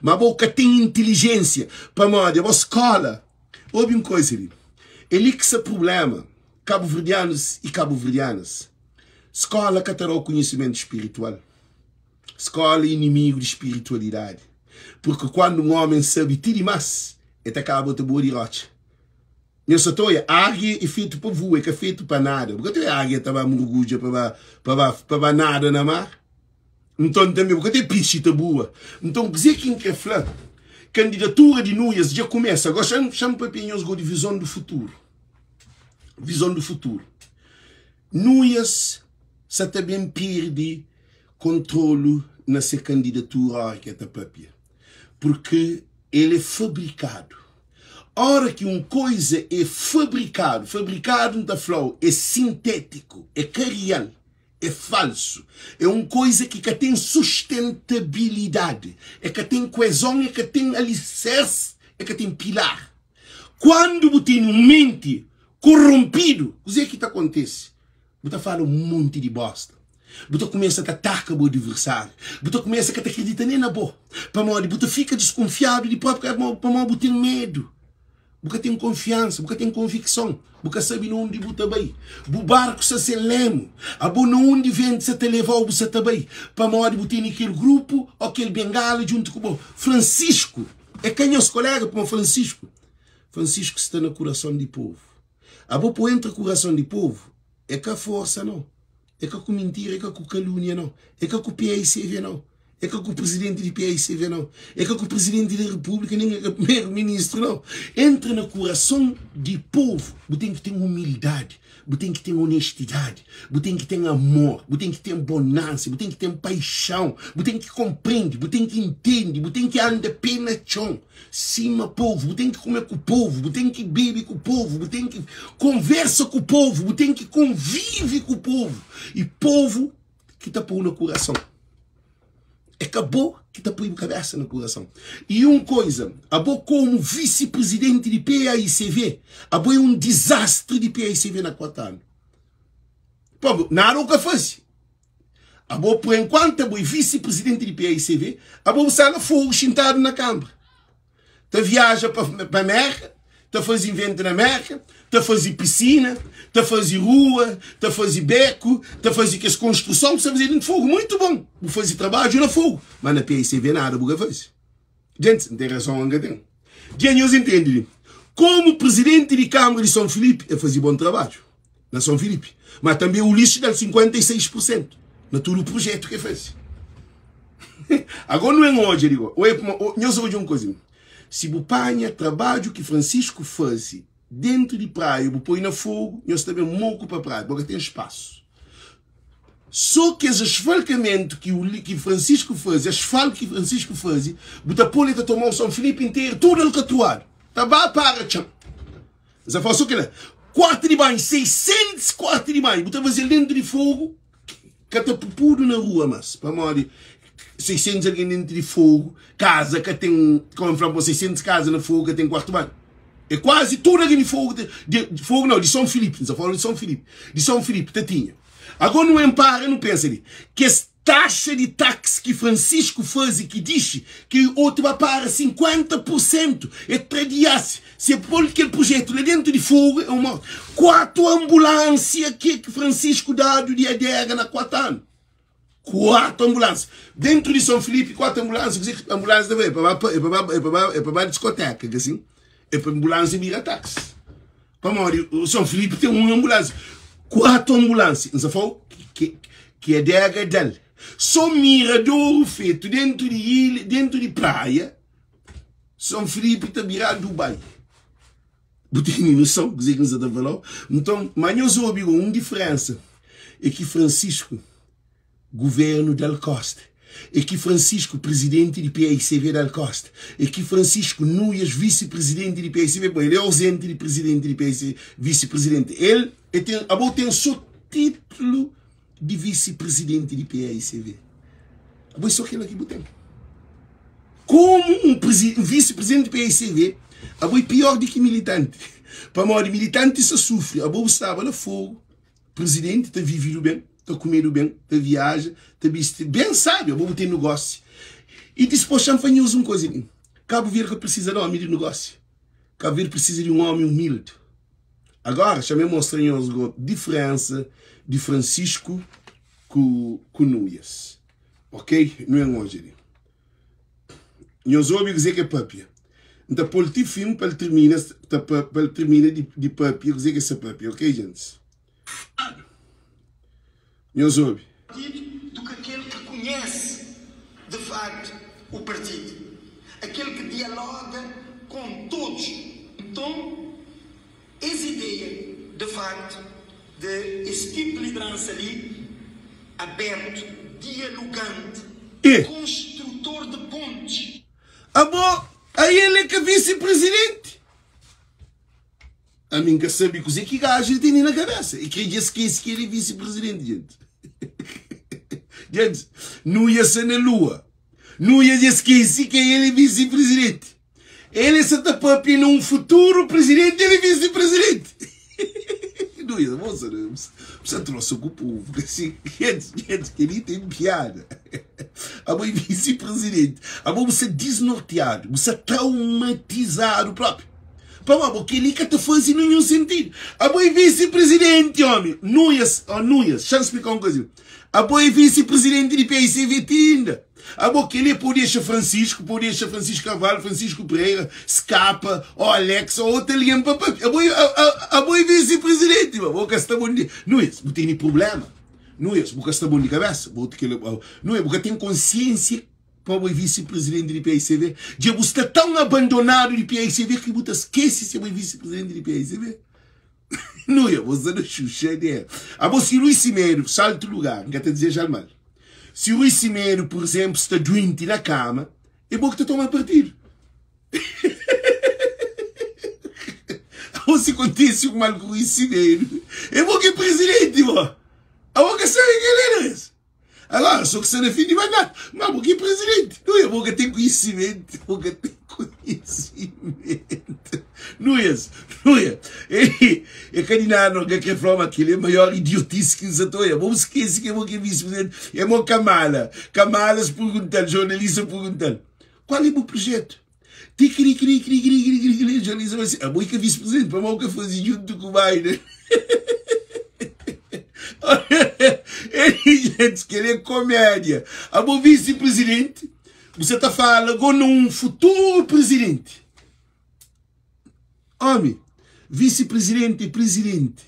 A: Ma bo ka ten intilijensia pamodi abo skola. Obi un koisa li. É li ki sta prublema kabuverdianus i kabuverdianas. Skola ka ta da-u konhisimentu spiritual. Skola é inimigu di spiritualidadi, purki kuandu un omen sabe ti dimás, e ta kaba ta bua di rotxa. Nhos sa ta oia, ágia é fetu pa vua, é ka fetu pa nada. Bu ka ta oia ágia ta ba murgudja pa ba, pa ba, pa ba nada na mar? Nton tanbe bu ka ta oia pixi ta bua. Nton kuzê ki N kre fla? Kandidatura di Nuias dja kumesa. Gosi xa-m papia nhos go di vizon du futuru. Vizon du futuru. Nuias sa ta ben pirdi kontrolu na se kandidatura ora ki el ta papia, purki el é fabrikadu. Ora ki un koiza é fabrikadu, fabrikadu N ta fla-u é sintétiku, é ka rial, é falsu, é un koiza ki ka ten sustentabilidadi, é ka ten kuezon, é ka ten alisersi, é ka ten pilar. Kuandu bu tene un menti koronpidu, kuzê ki ta kontise? Bu ta fala un monti di bosta. Bu ta kumesa ta ataka bu adiversáriu. Bu ta kumesa ka ta kridita nen na bo, pamodi bu ta fika diskunfiadu di própi kabésa, pamodi bu ten medu. Bu ka ten konfiansa, bu ka ten konvikson, bu ka sabe na undi bu ta bai. Bu barku sta sen lému, abo na undi ventu sa ta leva-u bu sa ta bai, pamodi bu tene kel grupu ô kel bengala djuntu ku bo. Fransisku é ka nhos koléga, pamodi Fransisku, Fransisku sta na kurason di povu. Abo po entra kurason di povu é ka forsa nau, é ka ku mintira, é ka ku kalúnia nau, é ka ku PAICV nau, é ka ku presidenti di PAICV nau, é ka ku presidenti di repúblika nen é ka primeru ministru nau. Entra na kurason di povu bu ten ki ten umildadi, bu ten ki ten onestidadi, bu ten ki ten amor, bu ten ki ten bonansa, bu ten ki ten paixãu, bu ten ki konprende, bu ten ki intende, bu ten ki anda pé na txon. Sima povu, bu ten ki kume ku povu, bu ten ki bebe ku povu, bu ten ki konversa ku povu, bu ten ki konvive ku povu. I povu ki ta pô-u na kurason. É ka bo ki ta poi bu kabésa na kurason. I un koiza, abo komu visi-prizidenti di PAICV, abo é un dizastri di PAICV na 4 anu. Pabia nada bu ka faze. Abo por enquanto abo é vice presidente di PAICV, abo bu sta na fogo xintadu na kambra. Ta viaja pa pa Merka, ta fazi invento na Merka, ta fazi piscina, ta fazi rua, ta fazi beco, ta fazi kes construção ki sta faze dentro fogo. Muito bom, bu fazi trabadju na fogo, mas na PAICV nada bu ka fazi. Gente, N ten razon ou N ka ten? Dja nhos intendi li. Como presidente di Câmara di São Filipe, el fazi bom trabadju. na São Filipe, mas tanbe Ulisses dal 56 por sentu na tudu prujetu ke faze. Agora nu en odja di go, oi, nhos odja un koza, si bu panha trabadju ki Francisco faze dentu di praia bu poi na fogu, nhos ta ben moku pa praia, bo ka ten spasu. So kes asfalkamentu ki Uli, ki Francisco faze, asfaltu ki Francisco faze, bu ta pol e ta tomau São Filipe interu, tudu alkatruadu, ta ba para txan. N sa fala so kela. Kuartu di banhu, 600 kuartu di banhu, bu ta faze-l dentu di fogu, ka ta pupudu na rua mas, pamodi 600 algen dentu di fogu, kaza ka ten, komu N fla bo, 600 kaza na fogu ka ten kuartu banhu. É kuazi tudu algen di fogu, di fogu nau, di Son Filipi, N sa fala di Son Filipi, di Son Filipi ta tinha. Ago nu enpara nu pensa li, kes Taxa di tax ki Francisco faze ki dixi ki otu ba para 50 por cento e tra dias se pol kel projeto la dentro di fogo é un morte 4 ambulância ki Francisco dadu di adega na 4 ano 4 ambulância dentro di São Filipe 4 ambulância kuze ki ambulância ta bai é pa ba é pa ba é pa ba é pa ba discoteca ka sin é pa ambulância bira taxi Pamodi São Filipe ten un anbulánsia, kuatu anbulánsia, N sa fla-u ki adega da-l. Sô miradoru fetu dentu di ilha, dentu di praia, São Filipe ta birá Dubai. Bu tene noson kuzê ki N sa ta fla-u? Nton, má nhos obi gó, un diferénsa é ki Francisco Governo dal costa é ki Francisco presidente di paicv dal costa é ki Francisco Nuias vice presidente di paicv bom el é ausente di presidente di paicv vice presidente el é ten abo ten so titulo di vice presidente di paicv abo é so kela ki bu ten como um vice presidente di paicv abo é pior di ki militante pamodi militante sa sufri abo bu staba na fogo Presidente ta vividu ben, ta kumedu ben, ta viaja, ta bisti ben sabi, abo bu ten nugósi. I dispôs xa-m fla nhos un koza li, Kabu Verdi ka prisiza di ómi di nugósi, Kabu Verdi prisiza di un ómi umildi. Agora xa-m mostra nhos go diferensa di Francisco ku ku Nuias. Ok, nu en odja li. Nhos obi kuzê ki el pâpia. N ta pô-l ti fin pa el tirmina ta pa el tirmina di di pâpia kuzê ki el sta pâpia. Ok, gentis? Nhos obi.
C: Partido do que aquele que conhece de facto o partido, aquele que dialoga com todos. Então, es ideia de facto de esse tipo de liderança ali, aberto, dialogante,
A: E.
C: construtor de pontes.
A: Abo, aí el é ka visi-presidenti? Ami N ka sabe kuzê ki gaju li tene na kabésa. E krê dja skese ki el é visi-presidenti, djenti. Djenti, nu ia sta na lua. Nu ia dja skese ki el é visi-presidenti. El é sa ta papia na un futuru presidenti, el é visi-presidenti. Nu ia, moça, bu sa trosa ku povu. Djenti, djenti, kel-li ten piada. Abo é visi-presidenti. Abo bu sta disnortiadu, bu sta traumatizadu propi. Pamodi bo kel-li ka ta faze ninhun sentidu. Abo é visi-prizidenti, ómi. Nuias, ó Nuias, xa-m splika un kuza. Abo é visi-prizidenti di PICV ti inda. Abo kel-li é pa-u dexa Francisco, pa-u dexa Francisco Carvalho, Francisco Pereira, Skapa, ó Alex, ó otu algen pa papia. Abo é, abo é visi-prizidenti, ma bo ka sta bon di. Nuias, bu tene prubléma. Nuias, bu ka sta bon di kabésa. Bo kel, Nuias, bu ka ten konsiénsia. Pa bo é visi presidenti di paicv dja bu sta tão abandonadu di paicv ki bu ta skesi si bo é visi presidenti di paicv Nuia bo sta na xuxa de abo si Rui Simedo saltu lugar nka ta dizejal mal si Rui Simedo por exemplo sta duinti na kama é bo ki ta toma partidu abo si kontisi un mal ku Rui Simedo é bo ki é presidenti bo abo ka sabe kel la es. Agora, só que sta na fim di mandato. Mas bo ki é presidente. Não é, bo ka tem conhecimento. Bo ka tem conhecimento. Não é, não é. É, é ka di nada, não ka kre fla ma kel é maior idiotice ki nsa ta oia. Bo skese ke bo ki é vice-presidente. É mo Kamala. Kamala se pergunta-l, jornalista pergunta-l, qual é bo projeto? Tikiri kiri kiri kiri kiri kiri kiri jornalista fala assim, abo é ka vice-presidente, pamodi bo ka faze junto ku Biden? Gente, kel é komédia. Abo vice-presidente, você ta fala go na um futuro presidente. Homi, vice-presidente é presidente.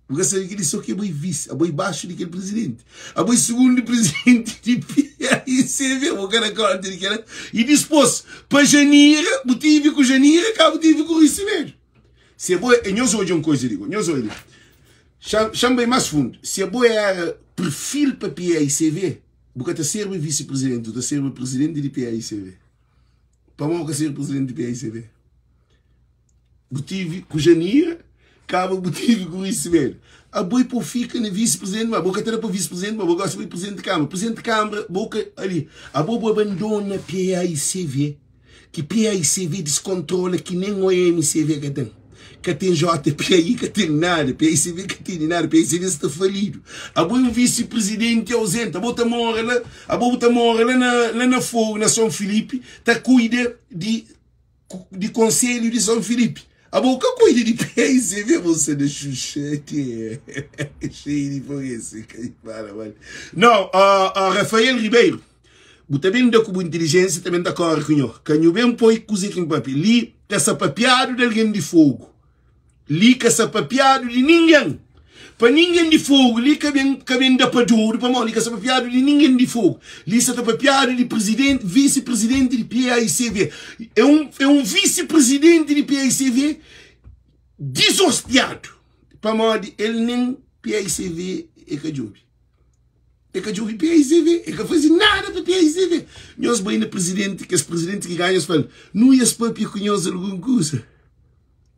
A: Bu ka sabe kel-li so ki abo é visi, abo é baxu di kel prizidenti, abo é sugundu prizidenti di PAICV, bu ka da konta di kel-la. I dispôs, pa Janira, bu tivi ku Janira, ka bu tivi ku Rui Semedo. Si abo é, nhos odja un koza li, nhos odja li, xa-m bai más fundu, si abo éra perfil pa PAICV, bu ka ta serba visi-prizidenti, bu ta serba prizidenti di PAICV. Pamodi bu ka ser prizidenti di PAICV? Bu tive ku Janira, kaba bu tive ku Rui Semedo. Abo e po fika na visi presidente, ma bo ka ta da pa visi presidente, ma bo gosta bai presidente di kambra. Presidente di kambra, bo ka ali. Abo bu abandona PAICV, ki PAICV diskontrola ki nen OMCV ka ten. Ka ten JPI, ka ten nada, PAICV ka tene nada, PAICV sta falidu. Abo e un visi presidente ausente, abo ta mora la, abo bu ta mora la na la na Fogo, na Son Filipe, ta kuida di di konselhu di Son Filipe. Abo ka kuida di PICV, você da xuxete cheio de foguete, que fala, mano. Não, Rafael Ribeiro, bu ta ben da ku bu inteligência também ta corre ku nho. Ka nho ben poi kuze ki papi. Li ka sa papiadu de alguém de fogo. Li ka sa papiadu di ningen. Pa ningen di fogu li ka ben ka ben da pa dodu pamodi li ka sa papiadu di ningen di fogu. Li sa ta papiadu di prizidenti, visi prizidenti di PAICV. É un é un visi prizidenti di PAICV dizostiadu pamodi el nen PAICV e ka djobi. E ka djobi PAICV, e ka faze nada pa PAICV. Nhos bai na prizidenti, kes prizidenti ki ganha es fla-l, nu es papia ku nhos algun kuza.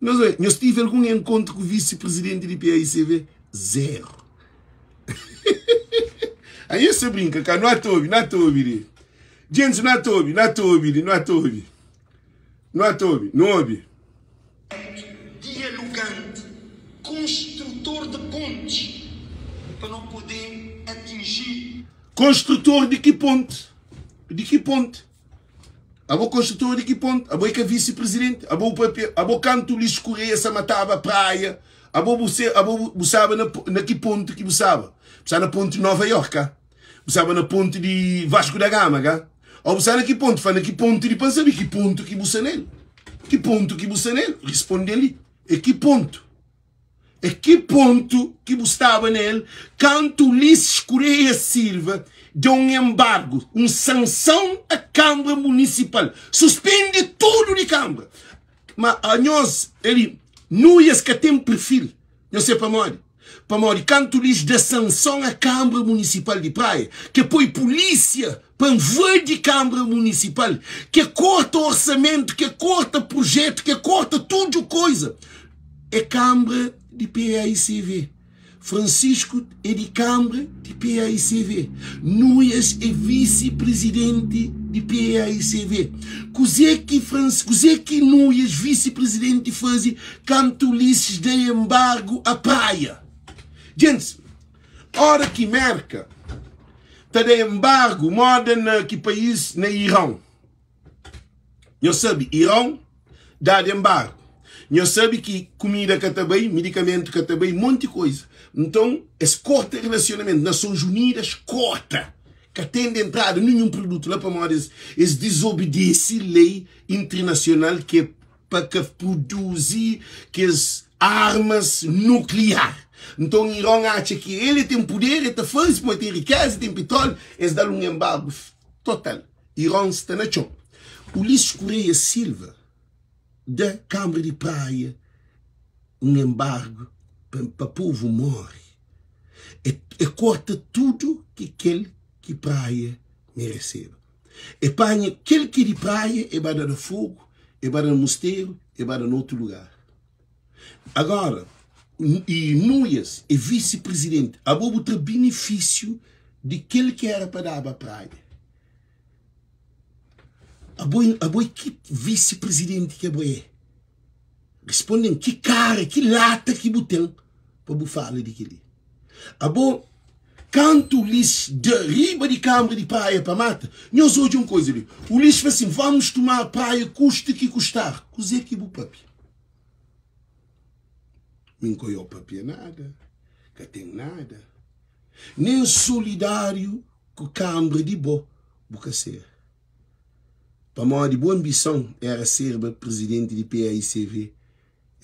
A: Nhos oi, nhos tive algun enkontru ku visi prizidenti di PAICV? Zero. Aí você brinca, cá, não há tobi, não há tobi li. Gente, não há tobi, não há tobi li, não há tobi. Não há tobi, não ouve.
C: Dialogante, construtor de pontes pa no poder atingir.
A: Construtor de ki ponte? De ki ponte? Abo construtor di ki ponto? Abo é ka vice presidente? Abo bu papia, abo kantu Ulisses Correia sa mataba praia, abo bu se, abo bu saba na, na ki ponto ki bu saba? Bu saba na ponto di Nova York, ah? Bu staba na pontu di Vasco da Gama, ka? Ou bu sta na ki pontu? Fla na ki pontu di pa N sabe ki pontu ki bu sta nel. Ki pontu ki bu sta nel? Risponde li. É ki pontu? É ki pontu ki bu staba nel kantu Ulisses Correia Silva da un embargu, un sanson a Kambra Munisipal, suspende tudu di Kambra. Ma anhos ali, Nuias ka ten perfil. Nhos se pamodi? Pamodi kantu Ulisses da sanson a Kambra Munisipal di Praia, ke poi pulisia pa invadi Kambra Munisipal, ke korta orsamentu, ke korta projetu, ke korta tudu koiza, é Kambra di PAICV. Francisco é di Kambra di PAICV. Nuias é visi-prizidenti di PAICV. Kuzê ki Franc kuzê ki Nuias, visi-prizidenti, faze kantu Ulisses da embargu a Praia? Gentis, ora ki Merka ta da embargu moda na ki país? Na Irão. Nhos sabe, Irão dadu embargu. Nhos sabe ki kumida ka ta bai, midikamentu ka ta bai, monti koiza. Nton, es korta rilasionamentu. Nasons Unidas korta. Ka ten di entrada ninhun produtu la pamodi es, es dizobidese lei internasional ki é pa ka produzi kes armas nukliar. Nton, Iron atxa ki el e ten puder, el ta faze, pamodi el ten rikeza, el ten pitróliu, es da-l un embargu total. Iron sta na txon. Ulisses Correia Silva da Kambra di Praia un embargu pa povu more. E korta tudu ki kel ki Praia mereseba. E panha kel ki di Praia e ba da na Fogu, e ba da na Musteru, e ba da na otu lugar. Agora, e Nuias é visi-prizidenti. Abo bu tra binifisiu di kel ki era pa daba Praia. Abo, abo é ki visi-prizidenti ki abo é? Responde-m, ki kara, ki lata ki bu ten pa bu fala di kel-li? Abo, kantu Ulisses da riba di Kambra di Praia pa mata, nhos odja un koza li. Ulisses fla sin, Vamos tomar Praia kuste ki kustar. Kuzê ki bu papia? Mi N ka oió papia nada, ka ten nada. Nen solidáriu ku Kambra di bo, bu ka ser. Pamodi bu anbison éra serba prizidenti di PAICV,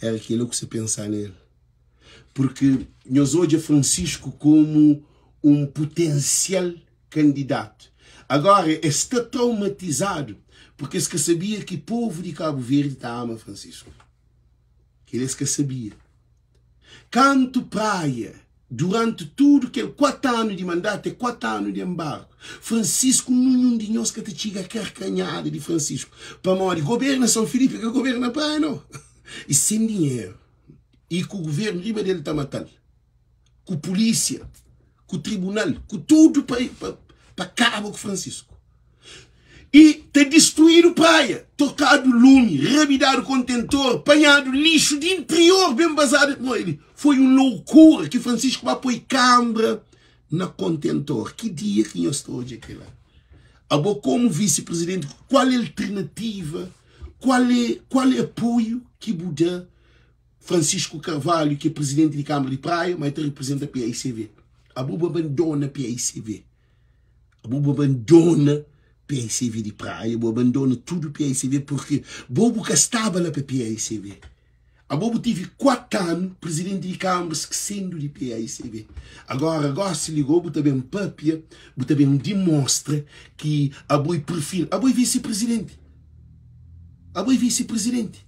A: éra kel-la ku sa pensá na el. Purki nhos odja Francisco komu un putensial kandidatu. Agora es sta traumatizadu purki es ka sabia ki povu di Kabu Verdi ta ama Francisco. Kel es ka sabia. Kantu Praia, duranti tudu kel 4 anu di mandatu, é 4 anu di embargu, Francisco ninhun di nhos ka ta txiga karkanhada di Francisco, pamodi goberna São Filipe ka goberna Praia no. I sen dinheru, i ku guvernu riba del ta matal. ku pulísia, ku tribunal, ku tudu pa, pa, pa kaba ku Francisco. I ta distruídu praia, tokadu lumi, rabidadu kontentor, panhadu lixu di interior ben bazadu. Foi un loukura ki Francisco ba poi kambra na kontentor. Ki dia ki nhos ta odja kila? Abo komu visi-presidenti, kual é alternativa, kual é, kual é apoiu ki bu da Francisco Carvalho ki é presidenti di Kambra di Praia ma el ta representa PAICV. Abo bu abandona PAICV. Abo bu abandona PAICV di Praia, bu abandona tudu PAICV porque bo bu ka staba la pa PAICV. Abo bu tivi 4 anu presidenti di Kambra skesendu di PAICV. Agora gosi li go bu ta ben papia, bu ta ben dimostra ki abo é perfil, abo é vice-presidenti. Abo é vice-presidenti.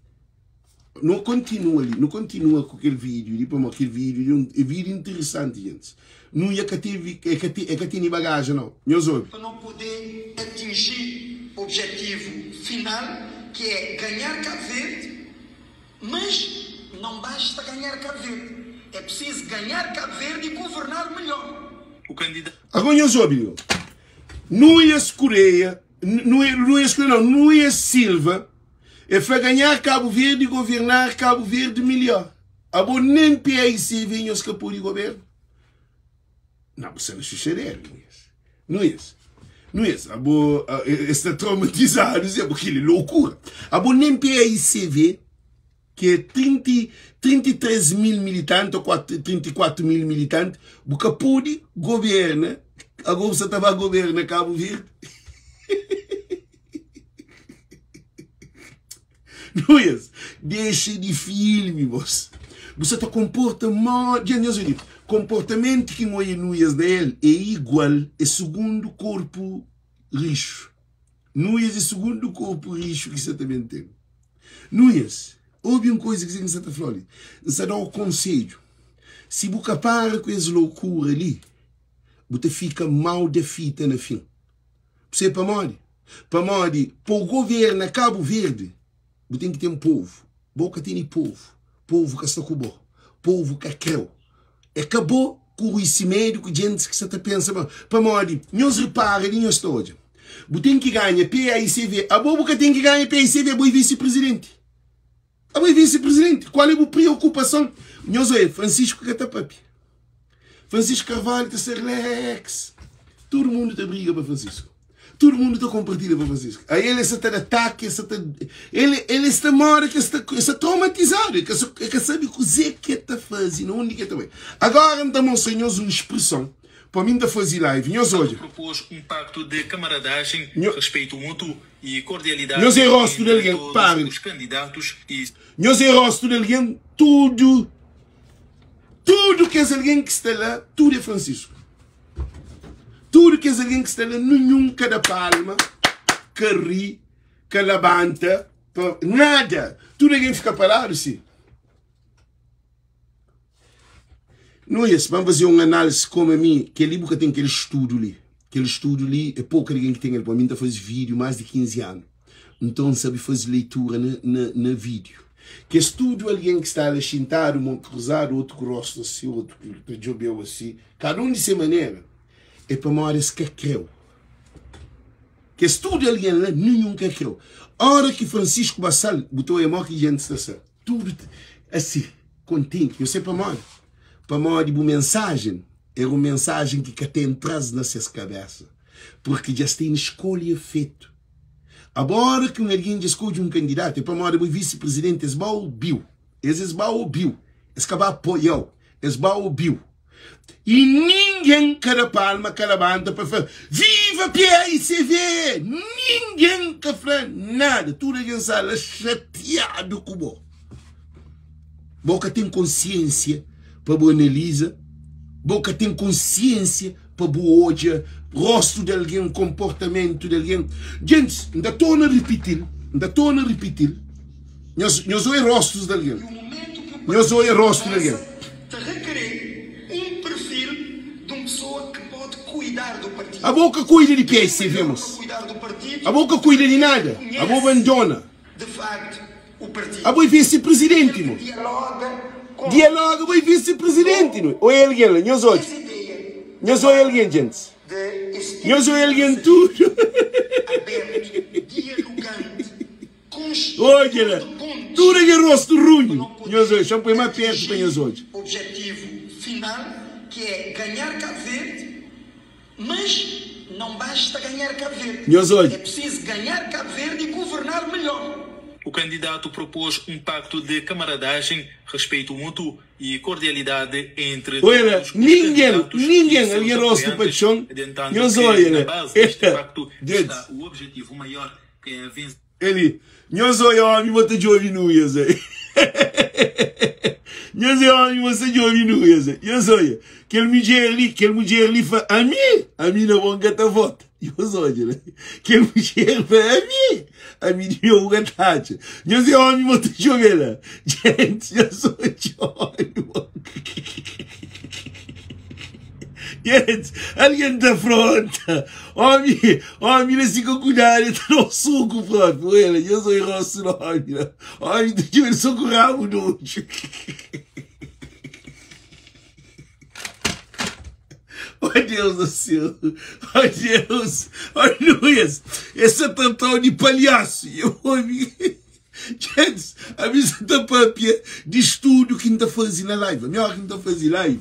A: Nu kontinua li, nu kontinua ku kel vídiu li, pamodi kel vídiu li é un vídiu interesanti, gentis. Nu e ka tevi, e ka e ka tene bagaja nau. Nhos obi.
C: Pa no podê atinji objetivu final ki é ganhar Cabo Verde, mas não basta ganhar Cabo Verde, é preciso ganhar Cabo Verde e governar melhor.
B: O candidato.
A: Agora nhos obi li, Nuias Correia, Nuias Correia não, Nuias Silva. E fla ganhar Cabo Verde e governar Cabo Verde melhor. Abo nem PAICV nhos ka pode governa. Não, bu sta na xuxadera, Nuias. Nuias, Nuias, abo es sta traumatizadu, zé, bo keli loucura. Abo nem PAICV, ki é 30, 33 mil militanti ou 34 mil militanti, bu ka pode governa. Ago bu sa ta ba goberna Kabu Verdi? Nuias, dexa di filmi bos. Bu sa ta konporta mo dja nhos obi. Konportamentu ki N oia Nuias na el é igual, é sugundu korpu rixu. Nuias é sugundu korpu rixu ki sa ta ben ten. Nuias, obi un koiza ki N sa ta fla-u li. N sa da-u konsedju. Si bu ka para ku es lokura li, bu ta fika mau da fita na fin. Bu sabe pamodi? Pamodi pa bu governa Kabu Verdi, bu ten ki ten povu. Bo ka tene povu, povu ka sta ku bo, povu ka kreu. É ka bo ku Rui Semedo ku djentis ki sa ta pensa ma pamodi nhos ripara li nhos ta odja. Bu ten ki ganha PAICV. Abo bu ka ten ki ganha PAICV, bo é visi-prizidenti. Abo é visi-prizidenti, kual é bu priokupason? Nhos oia, Francisco ka ta papia. Francisco Carvalho ta ser relax. Tudu mundu ta briga pa Francisco. Tudu mundu ta kompartilha pa Francisco. Aí ele sa ta da ataque, ele sa ta ele ele sta mora que sta sta traumatizado, ele ka ele ka sabe kuzê que ta faze, na undi que ta bai. Agora N ta mostra nhos un expressão pa mim ta faze live. Nhos odja.
B: Propôs um pacto de camaradagem,
A: Nho
B: respeito mútuo e cordialidade
A: Nhos é rosto de
B: entre
A: alguém,
B: todos
A: parem.
B: os candidatos e
A: Nhos é rosto de alguém, tudo Tudu kes algen ki sta la, tudu é Francisco. Tudu kes algen ki sta la, ninhun ka da palma, ka ri, ka labanta, pa nada. Tudu algen fika paradu si. Nuias, ban faze un análise koma mi, kel-li bu ka ten kel studu li. Kel studu li é poku algen ki ten el. Pa mi, N ta faze vídiu más di 15 anu. Nton N sabe faze leitura na, na, na vídiu. Kes tudu algen ki sta la xintadu, mon kruzadu, otu ku rostu asi, otu ki ta djobe-u asi, kada un di se manera, é pamodi es ka krê-u. Kes tudu algen la, ninhun ka krê-u. Óra ki Francisco ba sal, bu ta oia mó ki jenti sta sa, tudu asi, kontenti. Nhos sabe pamodi? Pamodi bu mensajen éra un mensajen ki ka ta entra-s na ses kabésa, purki dja es tene skolha fetu. Agora ki un algen dja skodje un kandidatu é pamodi abo é visi prizidenti es ba obiu es es ba obiu es ka ba apoiau es ba obiu i ningen ka da palma ka labanta pa fla viva PAICV ningen ka fla nada tudu algen sta la xatiadu ku bo bo ka ten konsiensia pa bu analiza bo ka ten konsiensia pa bu odja rostu di algen, konportamentu di algen. Gentis, N ta torna ripiti-l, N ta torna ripiti-l, nhos, nhos oia rostus di algen,
C: E o momento que o
A: nhos oia
C: partido
A: rostu di algen.
C: atravessa te requerer um perfil de um pessoa que pode cuidar do partido.
A: Abo ka kuida di
C: Quem
A: PSV,
C: melhor para
A: mos.
C: cuidar do partido
A: Abo ka
C: do
A: kuida
C: que
A: di
C: aquele que
A: nada, abo
C: conhece
A: bandona.
C: de facto o partido,
A: Abo é visi-prizidenti,
C: aquele que
A: mo.
C: dialoga com
A: Dialoga, abo é visi-prizidenti, no. Oia algen la, nhos odja.
C: essa ideia
A: Nhos oia algen, gentis.
C: de esse
A: Nhos
C: tipo
A: oia
C: de
A: algen
C: pensamento
A: tudu.
C: aberto, dialogante,
A: Odja
C: construtor
A: la,
C: de pontes
A: tudu algen rostu
C: para
A: runhu.
C: não
A: Nhos
C: poder
A: oia, xa-m poi más pertu pa nhos
C: atingir
A: odja.
C: o objetivo final, que é ganhar Cabo Verde, mas não basta ganhar Cabo Verde,
A: Nhos odja.
C: é preciso ganhar Cabo Verde e governar melhor.
B: O candidato propôs um pacto de camaradagem, respeito mútuo e cordialidade entre
A: Olha lá,
B: todos os
A: ninguém,
B: candidatos e
A: ninguém,
B: seus
A: alguém rosto para
B: apoiantes,
A: chão,
B: adiantando
A: nhos
B: que
A: olha
B: na
A: lá.
B: base deste pacto
A: Gente,
B: está o objetivo maior, que é vencer
A: ele, nhos olha homem, bota de ouvir nuias aí. Nhos é homem, você de ouvir nuias aí. Nhos olha, aquele mulher ali, aquele mulher ali fala, a mim, a mim não vão gatar vota. Nhos olha, né? Aquele mulher fala, a mim, a mim de meu gatacha. Nhos é homem, bota de ouvir lá. Gente, nhos olha, homem, Gente, alguém ta afronta. Homem, homem, ele fica cuidado, ele tá no soco próprio. Ele, eu sou rosto no homem. Homem, ele soco rabo no outro. Oh Deus do céu, oh Deus, oh Luiz, esse é tantão de palhaço. Eu ouvi. Gente, a minha tá papia de estudo que não tá fazendo na live. A minha hora que não tá fazendo live,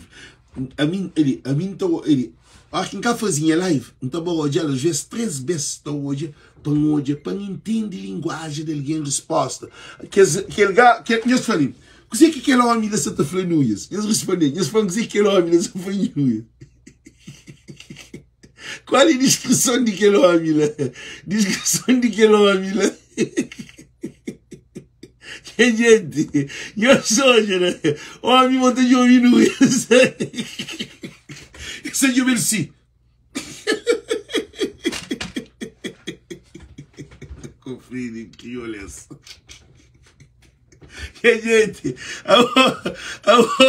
A: a mim, ele, a mim tá, ele, a hora que não tá fazendo live, não tá bom hoje, às vezes três vezes tá hoje, para hoje, para não entender linguagem de alguém resposta. Que que que eu falei, o que é que aquele homem da Santa Flanúias? Eles respondem, eles falam, o que é que aquele homem da Santa Flanúias? Kual é diskrison di kel omi la? Diskrison di kel omi la. Ke jenti, nhos odja la. Omi bo ta djobi Nuias. El sta djobe-l si. Kofrini krioles. Ke jenti, abo, abo,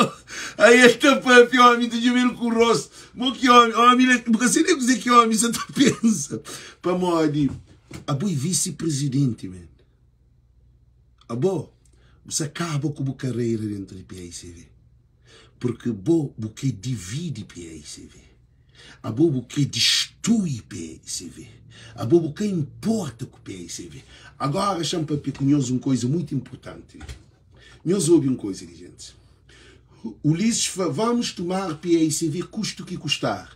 A: aí el ta papia, omi ta djobe-l ku rostu. Mo ki omi, omi la, bu ka sabe nen kuzê ki omi sa ta pensa. Pamodi, abo é visi-prizidenti, man. Abo, bu sa kaba ku bu kareira dentu di PAICV. Purki bo, bu kre dividi PAICV. Abo bu kre distrui PAICV. Abo bu ka inporta ku PAICV. Agora xa-m papia ku nhos un koiza muitu inpurtanti li. Nhos obi un koiza li, jentis. Ulisses fla, Vamos tomar PAICV kustu ki kustar.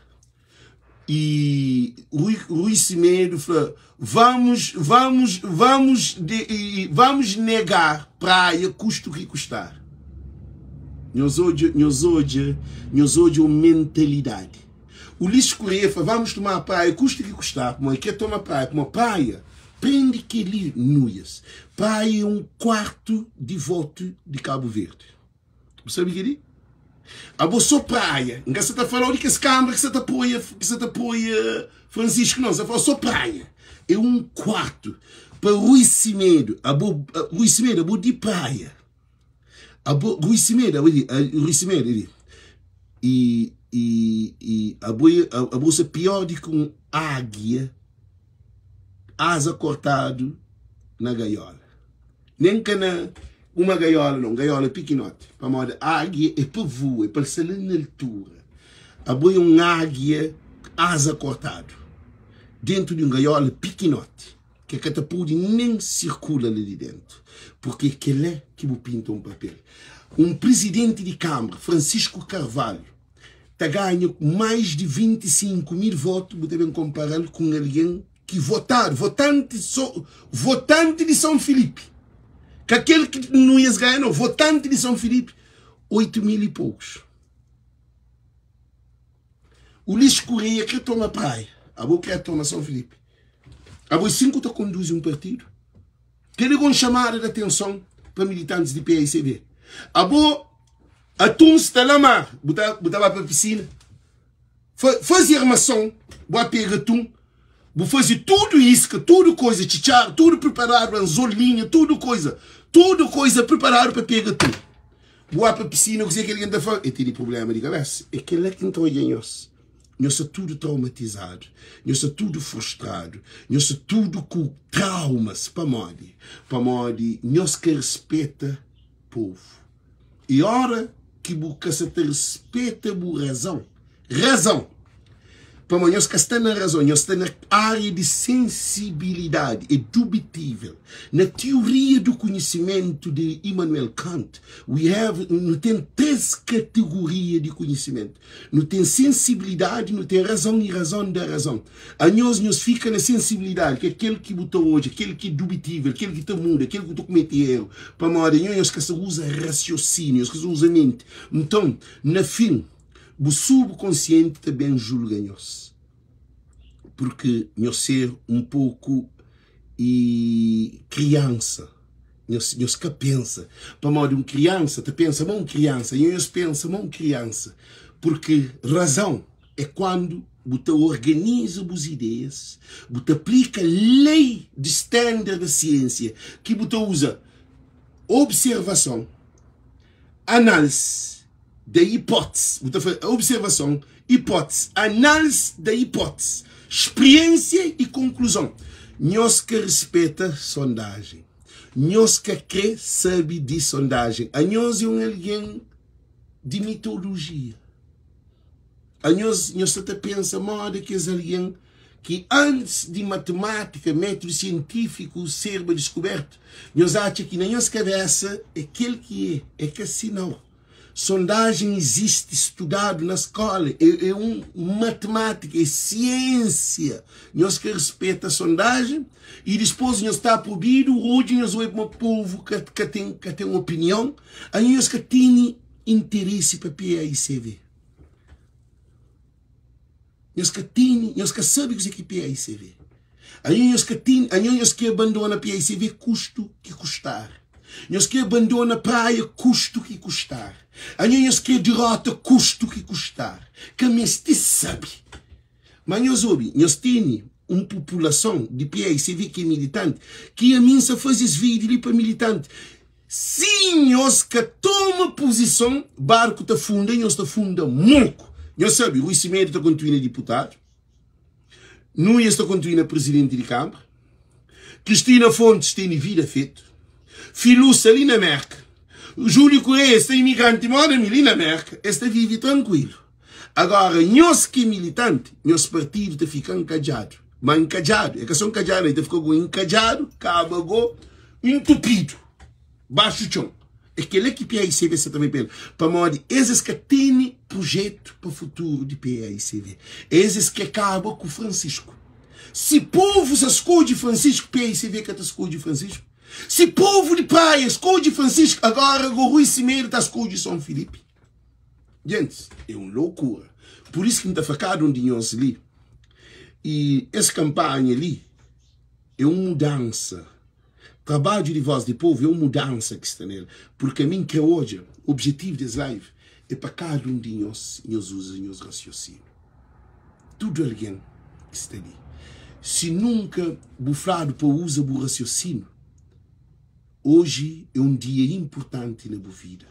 A: E Rui, Rui Semedo fla, Vamos, vamos, vamos, de, vamos negar praia custo que custar. Nhos odja, nhos odja, nhos odja un mentalidade. Ulisses Correia fla, vamos tomar praia custo que custar, pamodi ke toma praia, pamodi praia prende keli nuias. Praia é um quarto de voto de Cabo Verde. Bu sabe keli? Abo so praia. N ka sa ta falau di kes kambra ki sa ta apoia, ki sa ta apoia Francisco, não. Sa ta falau so praia. É um quarto. Pa Rui Semedo, abo, Rui Semedo, abo di praia. Abo, Rui Semedo, abo di, Rui Semedo, di. E, e, e abo, abo sa pior di ki um águia asa kortadu na gaiola. Nen ka na uma gaiola não, gaiola pikinoti, pamodi águia é pa vua, é pa el sta la na altura. Abo é un águia aza kortadu dentu di un gaiola pikinoti ke ka ta pudi nen sirkula la di dentu, purki é kela ki bu pinta un papel. Un prizidenti di kanbra, Francisco Carvalho, ta ganha mais di 25 mil votu, bu ta ben konpara-l ku un algen ki votadu, votanti so, votanti di São Filipe, ka kel ki Nunes ganha não, votanti di São Filipe, 8 mil e poucos. Ulisses Correia kre toma praia, abo kre toma São Filipe. Abo é sin ku ta konduzi un partidu? Kel-li é un chamada de atenson pa militantis di PAICB. Abo, atum sta la mar, bu ta, bu ta ba pa piscina? Faze armason, bu a pega atum, bu faze tudu iska, tudu koiza, txitxaru, tudu preparadu, anzol, linha, tudu koiza, tudu koiza preparadu pa pega atum. Bu ba pa pisina, kuzê ki algen ta fla? El tene prubléma di kabésa. É kel-la ki N ta odja nhos. Nhos sta tudu traumatizadu, nhos sta tudu frustradu, nhos sta tudu ku traumas. Pamodi? Pamodi nhos ka rispeta povu. I ora ki bu ka sa ta rispeta bu razon, razon, pamodi nhos ka sta na razon, nhos sta na ária di sensibilidadi, é dubitível. Na tioria do konhisimentu di Immanuel Kant, we have, nu ten 3 kategoria di konhisimentu. Nu ten sensibilidadi, nu ten razon i razon da razon. Anhos, nhos fika na sensibilidadi, ki é kel ki bu ta odja, kel ki é dubitível, kel ki ta muda, kel ki ta kumete eru. Pamodi anhos, nhos ka sa uza rasiosíniu, nhos ka sa uza menti. Nton, na fin, bu subkonsienti ta ben julga nhos, purki nhos ser un poku i kriansa. Nhos, nhos ka pensa. Pamodi un kriansa ta pensa ma un kriansa, i nhos pensa ma un kriansa. Purki razon é kuandu bu ta organiza bus ideias, bu ta aplika lei di standard da siensia, ki bu ta uza observason, analis da hipótese, bu ta faze observason, hipótese, analis da hipótese, spriensia i konkluzon. Nhos ka rispeta sondajen. Nhos ka kre sabe di sondajen. Anhos é un algen di mitolojia. Anhos, nhos sta ta pensa moda kes algen ki antis di matimátika, métudu sientífiku serba diskubertu, nhos atxa ki na nhos kabésa é kel ki é. É ka si nau. Sondajen izisti, studadu na skóla, é, é un matimátika, é siênsia. Nhos ka rispeta sondajen i dispôs nhos ta proibidu, odju nhos oi ma povu ka, ka ten, ka ten opinion, anhos nhos ka tene interesi pa PAICV. Nhos ka tene, nhos ka sabe kuzê ki PAICV. Anho nhos ka tene, anho nhos ke abandona PAICV kustu ki kustar. Nhos ke abandona praia kustu ki kustar. Anho nhos ke derota kustu ki kustar. Ka meste sabe. Ma nhos obi, nhos tene un populason di PAICV ki é militanti, ki ami N sa faze es vídeo li pa militanti. Si nhos ka toma puzison, barku ta funda i nhos ta funda moku. Nhos sabe, Rui Semedo ta kontinua diputadu, Nunes ta kontinua prizidenti di Kanbra, Cristina Fontes tene vida fetu, Filú sta li na Merka, Júlio Correia sta imigranti moda mi li na Merka, es ta vive trankuilu. Agora, nhos ki é militanti, nhos partidu ta fika nkadjadu. Ma nkadjadu, é ka so nkadjadu, el ta fika go inkadjadu, kaba go intupidu, baxu txon. É kel-la ki PAICV sa ta bai pa el, pamodi es es ka tene prujetu pa futuru di PAICV. Es es kre kaba ku Francisco. Si povu sa skodje Francisco, PAICV ka ta skodje Francisco. Si povu di Praia skodje Francisco, agora go Rui Semedo ta skodje Son Filipe. Gentis, é un lokura. Pur isu ki N ta fla kada un di nhos li, i es kanpanha li é un mudansa. Trabadju di Voz di Povu é un mudansa ki sta nel. Purki ami N kre odja, objetivu di es live é pa kada un di nhos, nhos uza nhos rasiosinu. Tudu algen ki sta li, si nunka bu fladu pa uza bu rasiosinu, oji é un dia inpurtanti na bu vida.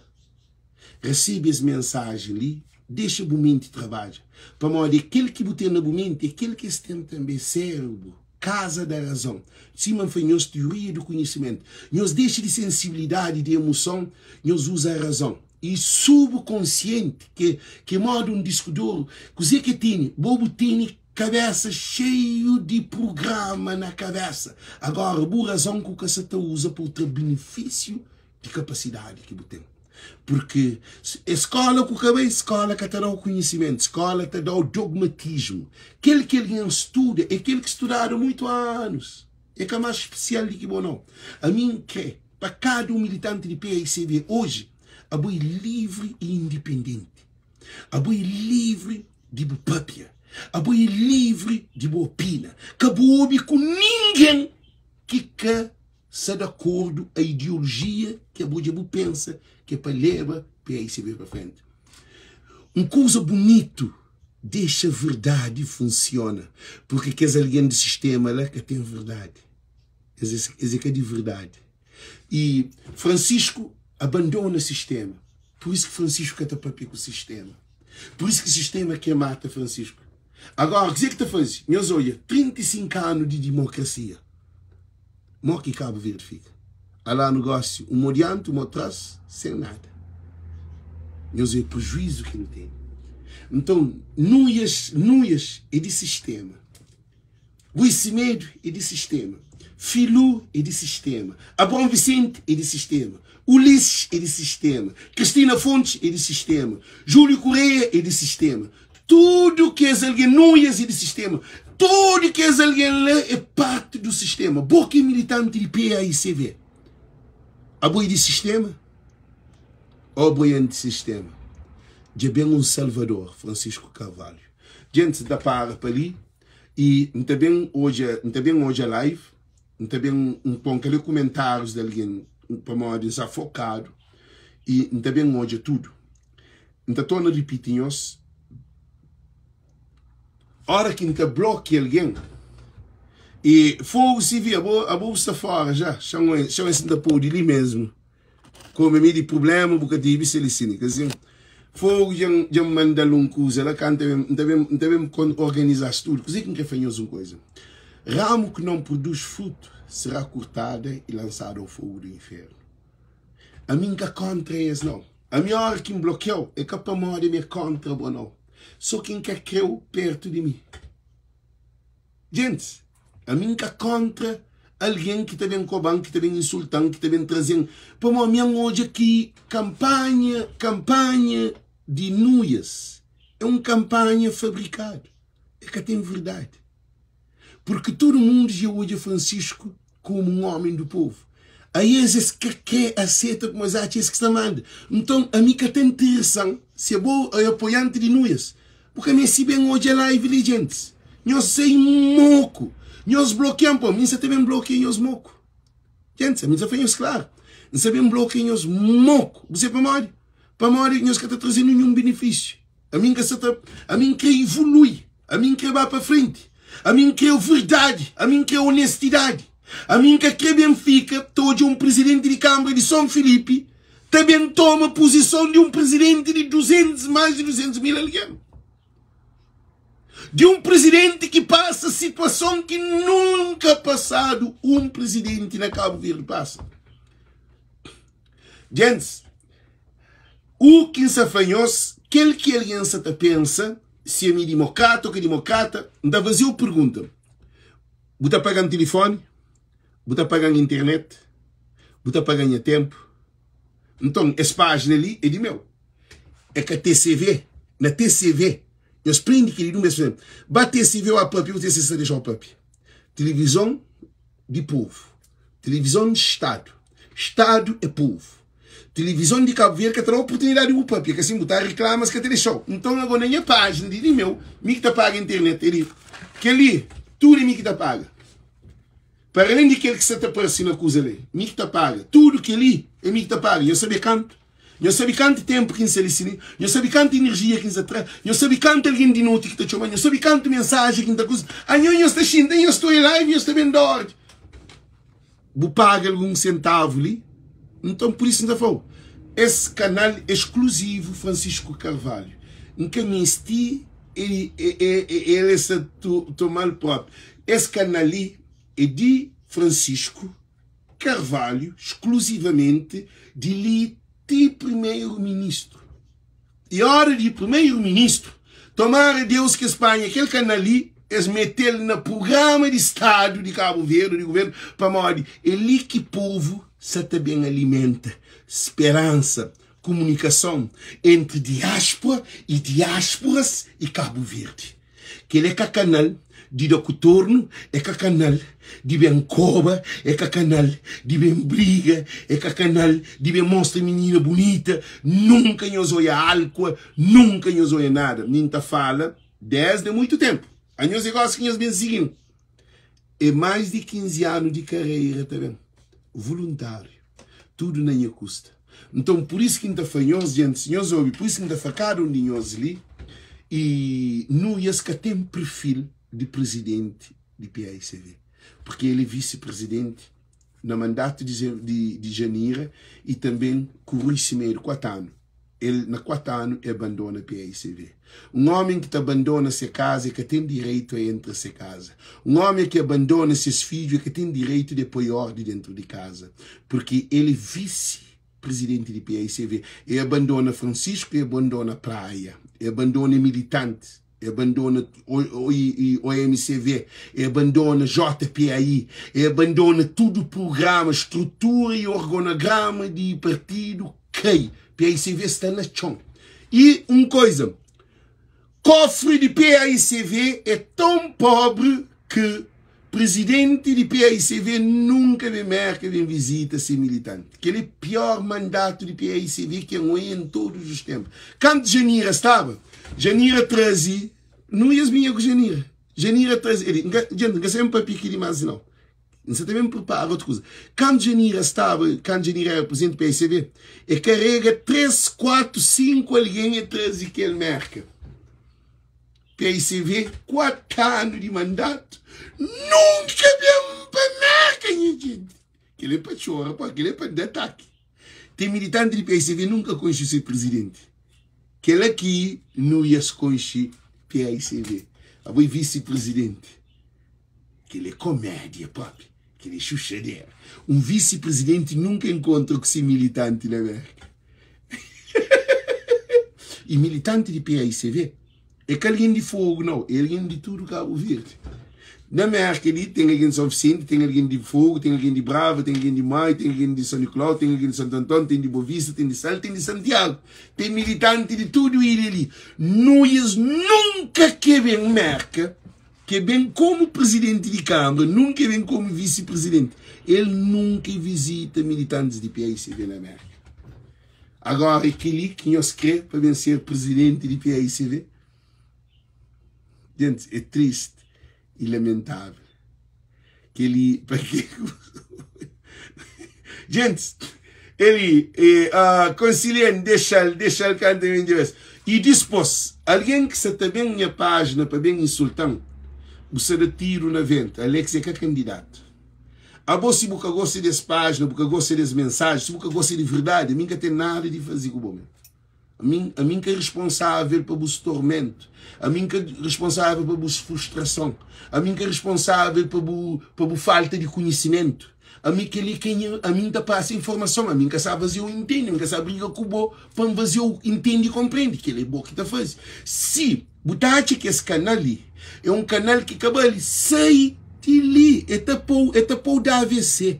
A: Resebe es mensajen li, dexa bu menti trabadja, pamodi é kel ki bu ten na bu menti, é kel ki es ten tanbe, sérebru, kaza da razon. Sima N fla nhos, tioria du konhisimentu. Nhos dexa di sensibilidadi, di emoson, nhos uza razon. I subkonsienti, ke ke moda un disku di oru, kuze ke tene? Bo bu tene kabesa xeiu di prugrama na kabesa. Agora, bu razon ku ka sa ta uza pa bu tra benefisiu di kapasidadi ki bu ten. Purki skola ku ka bai, skola ka ta da-u konhisimentu, skola ta da-u dogmatismu. Kel ki algen studa é kel ki studadu muitu anus. É ka más spesial di ki bo nau. Ami N kre pa kada un militanti di PAICV oji, abo é livri i indipendenti. Abo é livri di bu papia. Abo é livri di bu opina. Ka bu obi ku ningen ki ka Sa di akordu a ideolojia ki abo dja bu pensa ki é pa leba PAICB pa frenti. Un kuza bunitu, dexa verdadi funsiona, purki kes algen di sistema la ka ten verdadi. Es es é ka di verdadi. I Francisco abandona sistema, pur isu ki Francisco ka ta papia ku sistema. Pur isu ki sistema kre mata Francisco. Agora, kuzê ki ta faze? Nhos odja, 35 anu di dimokrasia. Mo ki Cabo Verde fika? Alá negócio um mo diante, um mo trás, sem nada. Nhos é prejuízo ki nu tene. Então, nuias, nuias é di sistema. Rui Semedo é di sistema. Filú é di sistema. Abraão Vicente é di sistema. Ulisses é di sistema. Cristina Fontes é di sistema. Júlio Correia é di sistema. Tudu kes algen, Nuias é di sistema. Tudu kes algen la é parti du sistema. Bo ki é militanti di PAICV, abo é di sistema ô abo é anti-sistema? Dja ben un salvador, Francisco Carvalho. Gentis, N ta para pa li i N ta ben odja, N ta ben odja live, N ta ben N pon ka lé kumentárius di algen pamodi N sta fokadu i N ta ben odja tudu. N ta torna ripiti nhos, ora ki N ta blokia algen, e fogu si vi, abo, abo bu sta fora ja, xan oi, xan oi si N ta podi li mesmu, kome mi di prublema bu ka dibi se li si, ka sin? Fogu dja N, dja N manda-l un kuza la, ka N ta ben, N ta ben, N ta ben kon organiza-s tudu. Kuze ki N kre fla nhos un kuza, ramu ki non produz frutu será kurtada i lansadu ao fogu do infernu. Ami N ka kontra es nau. Ami ora ki N blokiau é ka pamodi mi é kontra bo nau. So ki N ka kreu pertu di mi. Gentis, ami N ka kontra algen ki ta ben koba-m, ki ta ben insulta-m, ki ta ben traze-m. Pamodi mi N odja ki kanpanha, kanpanha di Nuias é un kanpanha fabrikadu. É ka ten verdadi. Purki tudu mundu dja odja Francisco komu un omi du povu. Ai es es ka kre aseta kuma es atxa es ki sta manda. Nton ami ka ta interesan si abo é apoianti di Nuias. Bu ka meste ben odja live li gentis. Nhos sai moku. Nhos blokian po mi nsa ta ben blokia nhos moku. Gentis, ami nsa fla nhos klaru. Nsa ben blokia nhos moku. Bu sabe pamodi? Pamodi nhos ka ta traze ninhun benefisiu. Ami nka sa ta, ami nkre ivolui. Ami nkre ba pa frenti. Ami nkre verdadi. Ami nkre onestidadi. Ami nka kre ben fika ta odja un prizidenti di Kanbra di Son Filipi ta ben toma puzison di un prizidenti di 200, más di 200 mil algen. Di un prizidenti ki pasa situason ki nunka pasadu un prizidenti na Kabu Verdi pasa. Gentis, u ki N sa fla nhos, kel ki algen sa ta pensa si ami dimokrata o ka dimokrata, N ta faze-u pergunta, Bu ta paga-m tilifoni? Bu ta paga-m internet? Bu ta paga-m nha tenpu? Nton, es pájina li é di meu. É ka TCV. Na TCV, nhos prende kel-li di un bes pa senpri. Ba TCV o a papia, bu TCV ta dexa-u papia. Tilivizon di povu. Tilivizon di Stadu. Stadu é povu. Tilivizon di Kabu Verdi ka ta da oportunidadi di bu papia, ka sin bu ta riklama es ka ta dexau. Nton ago na nha pajina di di meu, mi ki ta paga internet é di kel-li, tudu é mi ki ta paga. Para alén di kel ki sa ta parse na kuza li, mi ki ta paga. Tudu kel-li é mi ki ta paga. Nhos sabe kantu? Nhos sabe kantu tenpu ki N sta li si li? Nhos sabe kantu inerjia ki N sta tra? Nhos sabe kantu algen di noti ki ta txoma? Nhos sabe kantu mensajen ki N ta kuza? Anho nhos ta xinta, nhos ta oi live, nhos ta ben da ordi. Bu paga algun sentavu li? Nton, pur isu N ta fla-u, es kanal é skluzivu Francisco Carvalho. N ka meste el e sa toma-l propi. Es kanal li é di Francisco Carvalho, skluzivamenti, di li ti Primeru-Ministru. E ora di Primeru Ministru, tomara Deus ki es panha kel kanal li, es mete-l na prugrama di Stadu di Kabu Verdi, di Guvernu, pamodi é li ki povu sa ta ben alimenta speransa, kumunikason entri diáspora i diásporas i Kabu Verdi. Kel é ka kanal di da ku tornu, é ka kanal di ben koba, é ka kanal di ben briga, é ka kanal di ben mostra minina bunita. Nunka nhos oia alkua, nunka nhos oia nada. Mi N ta fala desdi muitu tenpu. Anhos é gosi ki nhos ben sigi-m. É mais di 15 anu di kareira ta ben voluntáriu, tudu na nha kusta. Nton, pur isu ki N ta fla nhos, djentis, nhos obi, pur isu ki N ta fla kada un di nhos li, i Nuias ka ten perfil di prizidenti di PAICV, purki el é visi-prizidenti na mandatu di di Janira i tanben ku Rui Semedo, 4 anu. El, na 4 anu, e abandona PAICV. Un omi ki ta abandona se kaza, e ka ten direitu a entra se kaza. Un omi ki abandona ses fidju, e ka ten direitu di poi ordi dentru di kaza, purki el é visi prizidenti di PAICV. E abandona Francisco, e abandona Praia, e abandona militantis, e abandona OMCV, e abandona JPAI, e abandona tudu prugrama, strutura i orgonograma di partidu kai. PAICV sta na txon. I un koiza, kofri di PAICV é ton pobri ki prizidenti di PAICV nunka ben Merka ben vizita se militanti. Kel é pior mandatu di PAICV ki N oia en todos os tenpu. Kantu Janira staba, Janira traze, nu es binha ku Janira, Janira traze, el, N ka, djenti, N ka sabe papia ki dimás nau. N sa ta ben pripara otu kuza. Kantu Janira staba, kantu Janira era prizidenti di PSB, e karega 3, 4, 5 algen e traze kel Merka. PSB, 4 anu di mandatu, nunka ben pa Merka, nha jenti. Kel é pa txora, pa, kel é pa da ataki. Ten militanti di PSB nunka konxe se prizidenti. Kel-la ki nu ia konxe PSB. Abo é visi-prizidenti. Kel é komédia propi, kel é xuxadera. Un visi prizidenti nunka enkontra ku se militanti na Merka. I militanti di PAICV é ka algen di Fogu nau, é algen di tudu Kabu Verdi. Na Merka li ten algen di Son Visenti, ten algen di Fogu, ten algen di Brava, ten algen di Maio, ten algen di Son Nikolau, ten algen di Santu Anton, ten di Bovista, ten di Sal, ten di Santiagu. Ten militanti di tudu ilha li. Nuias nunka ke ben Merka. Ke ben komu prizidenti di Kanbra, nunka e ben komu visi-prizidenti. El nunka e vizita militantis di PAICV na Merka. Agora e keli ki nhos kre pa ben ser prizidenti di PAICV? Gentis, é triste e lamentável. Kel-li, pa ke Gentis, el-li, e, ah, Konsilian, dexa-l, dexa-l kanta ben di bes. I dispôs, algen ki sa ta ben nha pájina pa ben insulta-m, bu sa da tiru na ventu. Alex é ka kandidatu. Abo, si bu ka gosta di es pájina, bu ka gosta di es mensaji, si bu ka gosta di verdadi, ami N ka ten nada di faze ku bo men. Ami, ami N ka responsável pa bus tormentu. Ami N ka responsável pa bus frustrason. Ami N ka responsável pa bu, pa bu falta di konhisimentu. Ami kel-li ka nha, ami N ta pasa informason. Ami N ka sa faze-u intende, N ka sa briga ku bo pa N faze-u intende i konprende. Kel-li é bo ki ta faze. Si bu ta atxa ki es kanal li é un kanal ki ka bali, sai di li. E ta pô-u, e ta pô-u da AVC.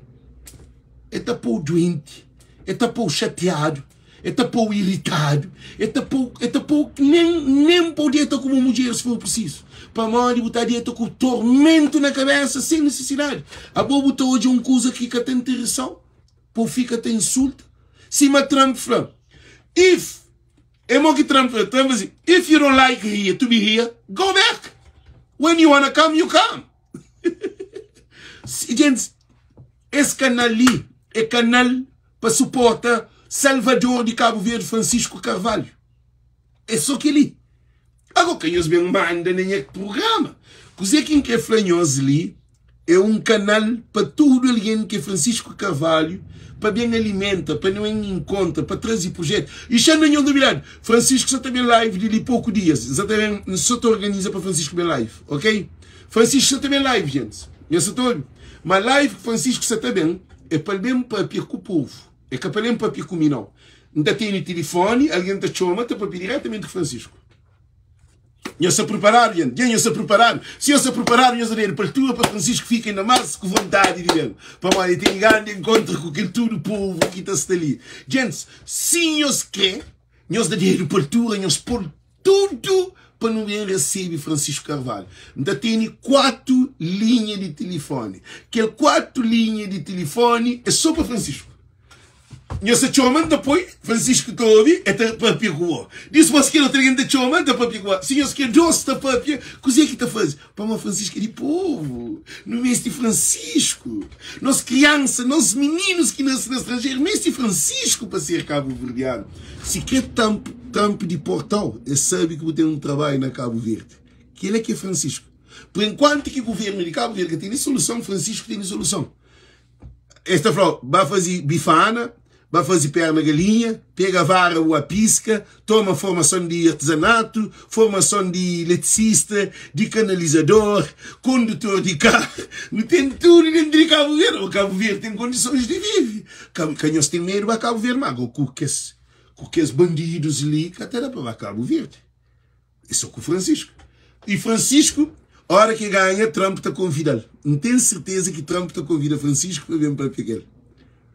A: E ta pô-u duenti. E ta pô-u xatiadu. E ta pô-u iritadu, e ta pô-u, e ta pô-u nen, nen pa-u deta ku bu mudjer si for prisizu, pamodi bu ta deta ku tormentu na kabésa sen nisisidadi. Abo bu ta odja un kuza ki ka ta interesa-u, pa-u fika ta insulta. Sima Trump fla, If, é mo ki Trump fla, Trump fla si, If you don't like here, to be here, go back. When you wanna come, you come. Gentis, es kanal li é kanal pa suporta salvador di Cabo Verde Francisco Carvalho. É só kel-li. Agora ka nhos ben manda na nha programa. Kuzê ki N kre fla nhos li é un kanal pa tudu algen ki é Francisco Carvalho pa ben alimenta, pa nu en inkontra, pa traze projetu. I xa na nhos novidadi, Francisco sa ta ben live di li poku dias. N sa ta ben, N sa ta organiza pa Francisco ben live, ok? Francisco sa ta ben live, gentis. Nhos sa ta obi? Ma live ki Francisco sa ta ben É pa-l ben papia ku povu, é ka pa-l ben papia ku mi, nau. N ta tene tilifoni, algen ta txoma, ta papia diretamenti ku Francisku. Nhos sta priparadu, jenti? Dja nhos sta priparadu? Si nhos sta priparadu, nhos ta dedu pa altura pa Francisku fika inda más ku vontadi di ben, pamodi el tene grandi enkontru ku kel tudu povu ki ta sta li. Gentis, si nhos kre, nhos da dedu pa altura, nhos pô-l Tudu pa nu ben resebe Francisco Carvalho. N ta tene 4 linha di tilifoni. Kel 4 linha di tilifoni é so pa Francisco. Nhos ta txoma, N ta poi, Francisco ta obi, el ta papia ku bo. Dispos kel otu algen ta txoma, el ta papia ku bo. Si nhos kre dos ta papia, kuzê ki ta faze? Pamodi Francisco é di povu. Nu meste Francisco. Nos kriansa, nos mininus ki nase na stranjeru meste Francisco pa ser kabuverdianu. Si kre Trump, Trump diportau, es sabe ki bu ten un trabadju na Kabu Verdi. Kila ki é Francisco. Por enkuantu ki guvernu di Kabu Verdi ka tene soluson, Francisco tene soluson. Es ta flau, ba faze bifana, ba faze perna galinha, pega vara bu a piska, toma formason di artezanatu, formason di eletricista, di kanalizador, kondutor di karu. Nu ten tudu dentru di Kabu Verdi. O Kabu Verdi ten kondisons di vive. Ka, ka nhos ten medu ba Kabu Verdi, ma go ku kes, ku kes bandidus li ka ta da pa ba Kabu Verdi. É só ku Francisco. E Francisco, ora ki ganha, Trump ta konvida-l. N ten serteza ki Trump ta konvida Francisco pa ben papia ku el.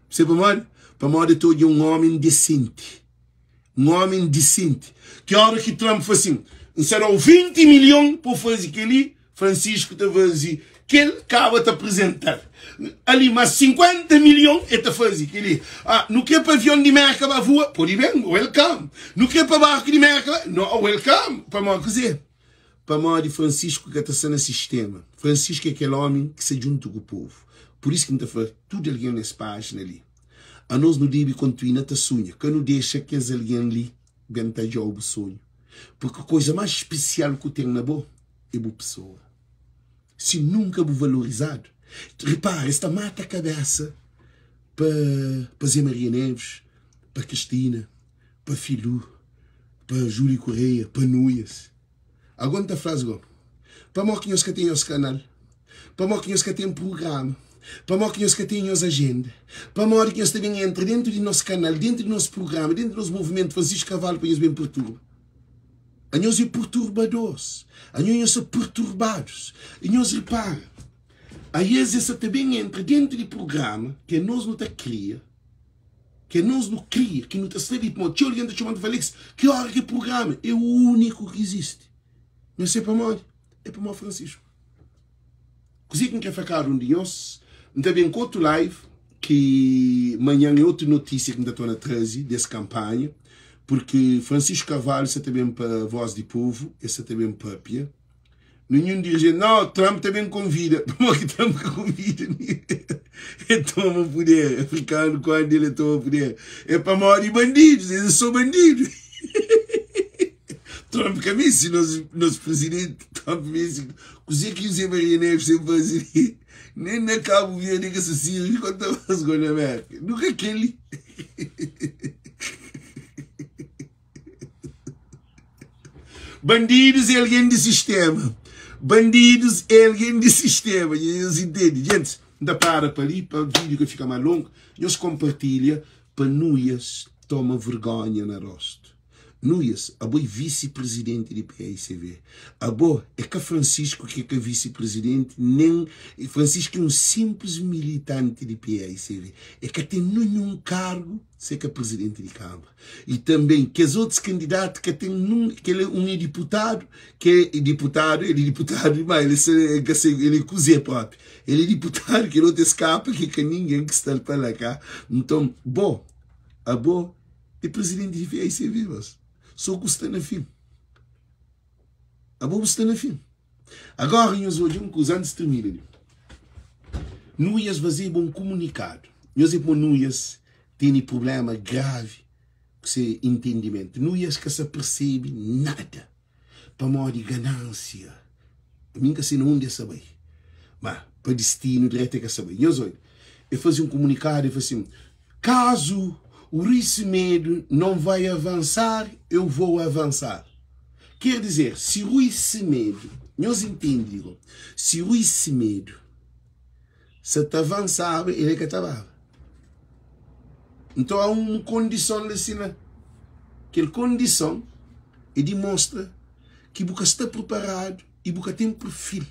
A: Sabe pamodi? Pamodi el ta odja un omi desenti. Un omi desenti. Ki ora ki Trump fla sin, N sta da-u 20 milhon pa bu faze kel-li, Francisco ta faze kel kaba ta apresental ali mas 50 milhon e ta faze keli ah nu kre pa avion di merka ba voa pode ben welcome nu kre pa barku di merka ba no welcome pamodi kuze pamodi Francisco ka ta sta na sistema Francisco é kel omi ki sta djuntu ku povu por isso ki N ta fla tudu algen nes pajina li anos nu debe kontinua ta sunha ka nu dexa kes algen li ben tadjau bu sonhu porque koza mas spesial ku ten na bo é bu pesoa. Si nunka bu valorizadu, repara, es ta mata kabesa pa pa Zé Maria Neves, pa Cristina, pa Filu, pa Júlio Correia, pa Nuias. Ago N ta fla-s go, pamó ki nhos ka ten nhos kanal? Pamó ki nhos ka ten prugrama? Pamó ki nhos ka ten nhos ajenda? Pamodi ki nhos ta ben entra dentu di nos kanal, dentu di nos prugrama, dentu di nos movimentu Francisco Carvalho pa nhos ben perturba? Anhos é perturbadores. Anhos nhos sta perturbadus. E nhos repara, aes es sa ta ben entra dentu di prugrama ki anos nu ta kria, ki anos nu kria, ki nu ta sta li. Pamodi txeu algen ta txoma-m ta fla, Alex, ki ora ki é prugrama? É úniku ki izisti. Nhos sabe pamodi? É pamodi Francisco. Kuzê ki N krê fla kada un di nhos? N ta ben ku otu live ki manhan é otu notísia ki N ta torna traze des kanpanha, purki Francisco Carvalho sa ta ben pa Voz di Povo, el sa ta ben papia. Ninhun dirigente, não, Trump também convida. Pamodi ki Trump ka convida? El toma poder, africano quando ele toma poder. É pamodi bandidos, eles são bandidos. Trump ka meste nos, nos presidente, Trump meste. Kuzê ki José Maria Neves tem fazer? Nem na Cabo Verde que se sirve quando tá na América. Nunca aquele. Bandidos é alguém de sistema. Bandidos é alguém de sistema. E eles entendem. Gente, ainda para para ali, para o vídeo que fica mais longo. Nós compartilha para Nuias toma vergonha na rosto. Nuias, abo é vice-presidente de PICV. Abo é que Francisco que é que vice-presidente, nem Francisco é um simples militante de PICV. É que tem nenhum cargo se que é presidente de Câmara. E também que os outros candidatos que tem num, que ele é um é deputado, que é deputado, ele é deputado, mas ele se, ele é próprio. Ele é deputado, que ele outro escapa, que, que ninguém que está para lá cá. Então, bom, a bom é presidente de PICV, mas só custa na fim. A boa está na fim. Agora, nós hoje, um coisa antes termina. Nuias fazer um comunicado. Nós é bom Nuias tem problema grave com seu entendimento. Nuias que se percebe nada. Para modo de ganância. A mim que se não onde saber. Mas, para destino direto é que saber. Nós hoje, eu fazia um comunicado e falei assim, caso o Rui Semedo não vai avançar, eu vou avançar. Quer dizer, se Rui Semedo, nós entendemos, se Rui Semedo se te avançava, ele é que estava. Então há uma condição assim, né? Aquela condição é demonstra que você está preparado e você tem perfil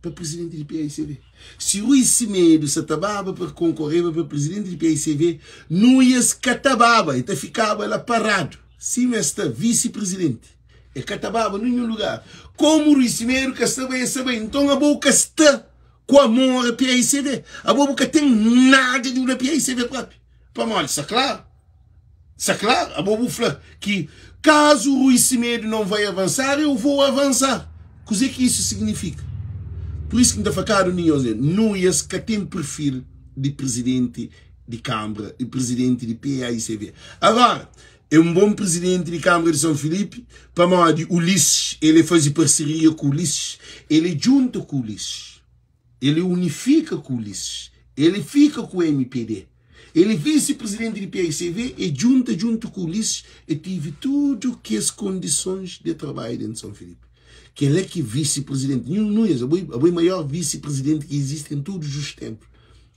A: para presidente do PICV. Se Rui Semedo se tababa para concorrer para presidente do PICV, não ia se catababa, ele ficava lá parado. Sim, está vice-presidente. Ele catababa em nenhum lugar. Como o Rui Semedo que está bem, está bem. Então a boca está com amor a PICV. A boca tem nada de uma PICV próprio. Para nós, isso é claro. Isso é claro. A boca fala que caso o Rui Semedo não vai avançar, eu vou avançar. O que é que isso significa? Por isso que me facado não ia que tem perfil de presidente de Câmara e presidente de PAICV. Agora, é um bom presidente de Câmara de São Filipe, para modo Ulisses, ele faz parceria com Ulisses, ele junta com Ulisses, ele unifica com Ulisses, ele fica com o MPD. Ele é vice-presidente de PICV e junta junto com Ulisses e tive tudo que as condições de trabalho dentro de São Filipe. Que ele é que vice-presidente, não é, o maior vice-presidente que existe em todos os tempos.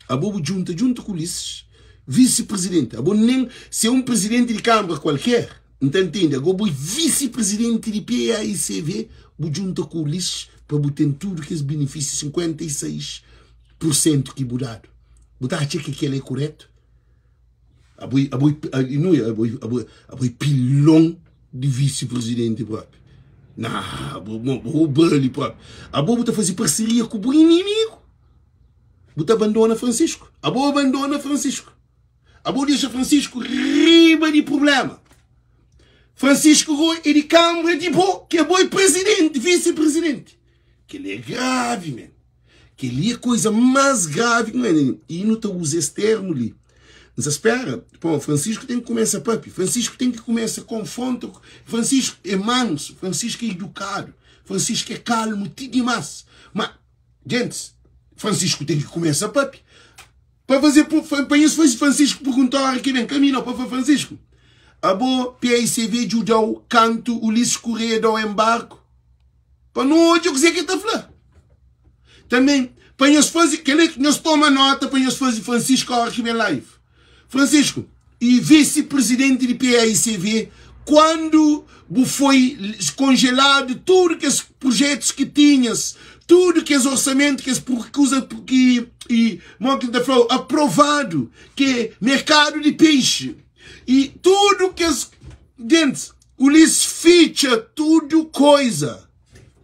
A: A bobo junta junto com Ulisses, vice-presidente. A bobo nem se é um presidente de Câmara qualquer, entende? A bobo vice-presidente de PAICV, bo junta com Ulisses para botar tudo que os benefícios 56% que budado. Botar acha que ele é correto? A boi, não é, a boi pilão de vice-presidente próprio. Não, vou ali próprio. A boa tá fazer parceria com o inimigo. Bota abandona Francisco. A boa abandona Francisco. A boa deixa Francisco riba de problema. Francisco Rui é de Câmara de Boa, que é boi presidente, vice-presidente. Que ele é grave, man. Que ele é coisa mais grave que não é. E não te usa esse termo ali. Mas espera, pô, Francisco tem que começar papi, Francisco tem que começar confronto, Francisco é manso, Francisco é educado, Francisco é calmo, demais. Mas, gente, Francisco tem que começar papi. Para fazer, para isso, Francisco perguntou a hora que vem, caminho para Francisco. A boa PICV judeu, canto, Ulisses Correia do embarco. Para não ouvir o que você está falando. Também, para nós fazer, que ele nós toma nota para nós fazer Francisco a hora que vem live. Francisco, e vice-presidente de PAICV, quando foi congelado tudo que os projetos que tinhas, tudo que os orçamentos que que e falou, aprovado, que é mercado de peixe, e tudo que as gente, Ulisses ficha tudo coisa,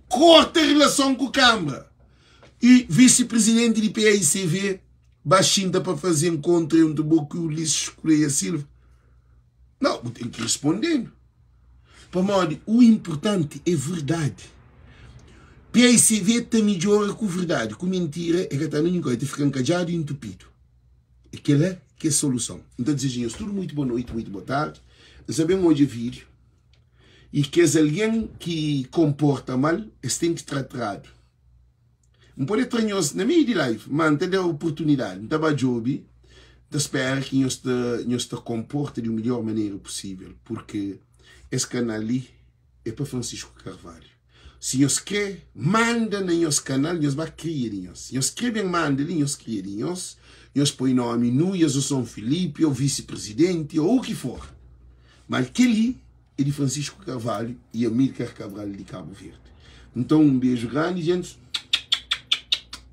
A: corta a relação com a Câmara. E vice-presidente de PAICV, baixinha para fazer encontro entre o Boco e o Ulisses Correia Silva. Não, tem que responder. Para modo, o importante é verdade. PAICV ta midjora ku verdadi, ku mintira e ka ta anda ninhun kau, e ta fika nkadjadu i ntupidu. É kela ki é soluson. N ta dizeja nhos tudu muitu boa noiti, muitu boa tardi. N sa ben odja vídiu i kes algen ki konporta mal, es ten ki tra tradu. N pode tra nhos na meiu di live, ma N ta da oportunidadi. N ta ba djobe, N ta spera ki nhos ta nhos ta konporta di midjór manera pusível, purke es kanal li é pa Francisco Carvalho. Si nhos kre manda na nhos kanal, nhos ba kria di nhos. Si nhos kre ben manda li, nhos kria di nhos. Nhos poi nomi Nuias ô Son Filipi ô visi-prizidenti ô u ki for. Ma kel-li é di Francisco Carvalho y Amilcar Cabral di Cabo Verde. Nton, un beju grandi, gentis.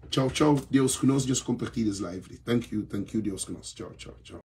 A: Txau, txau. Deus ku nos. Nhos konpartilha es live li. Thank you, thank you. Deus ku nos. Txau, txau, txau.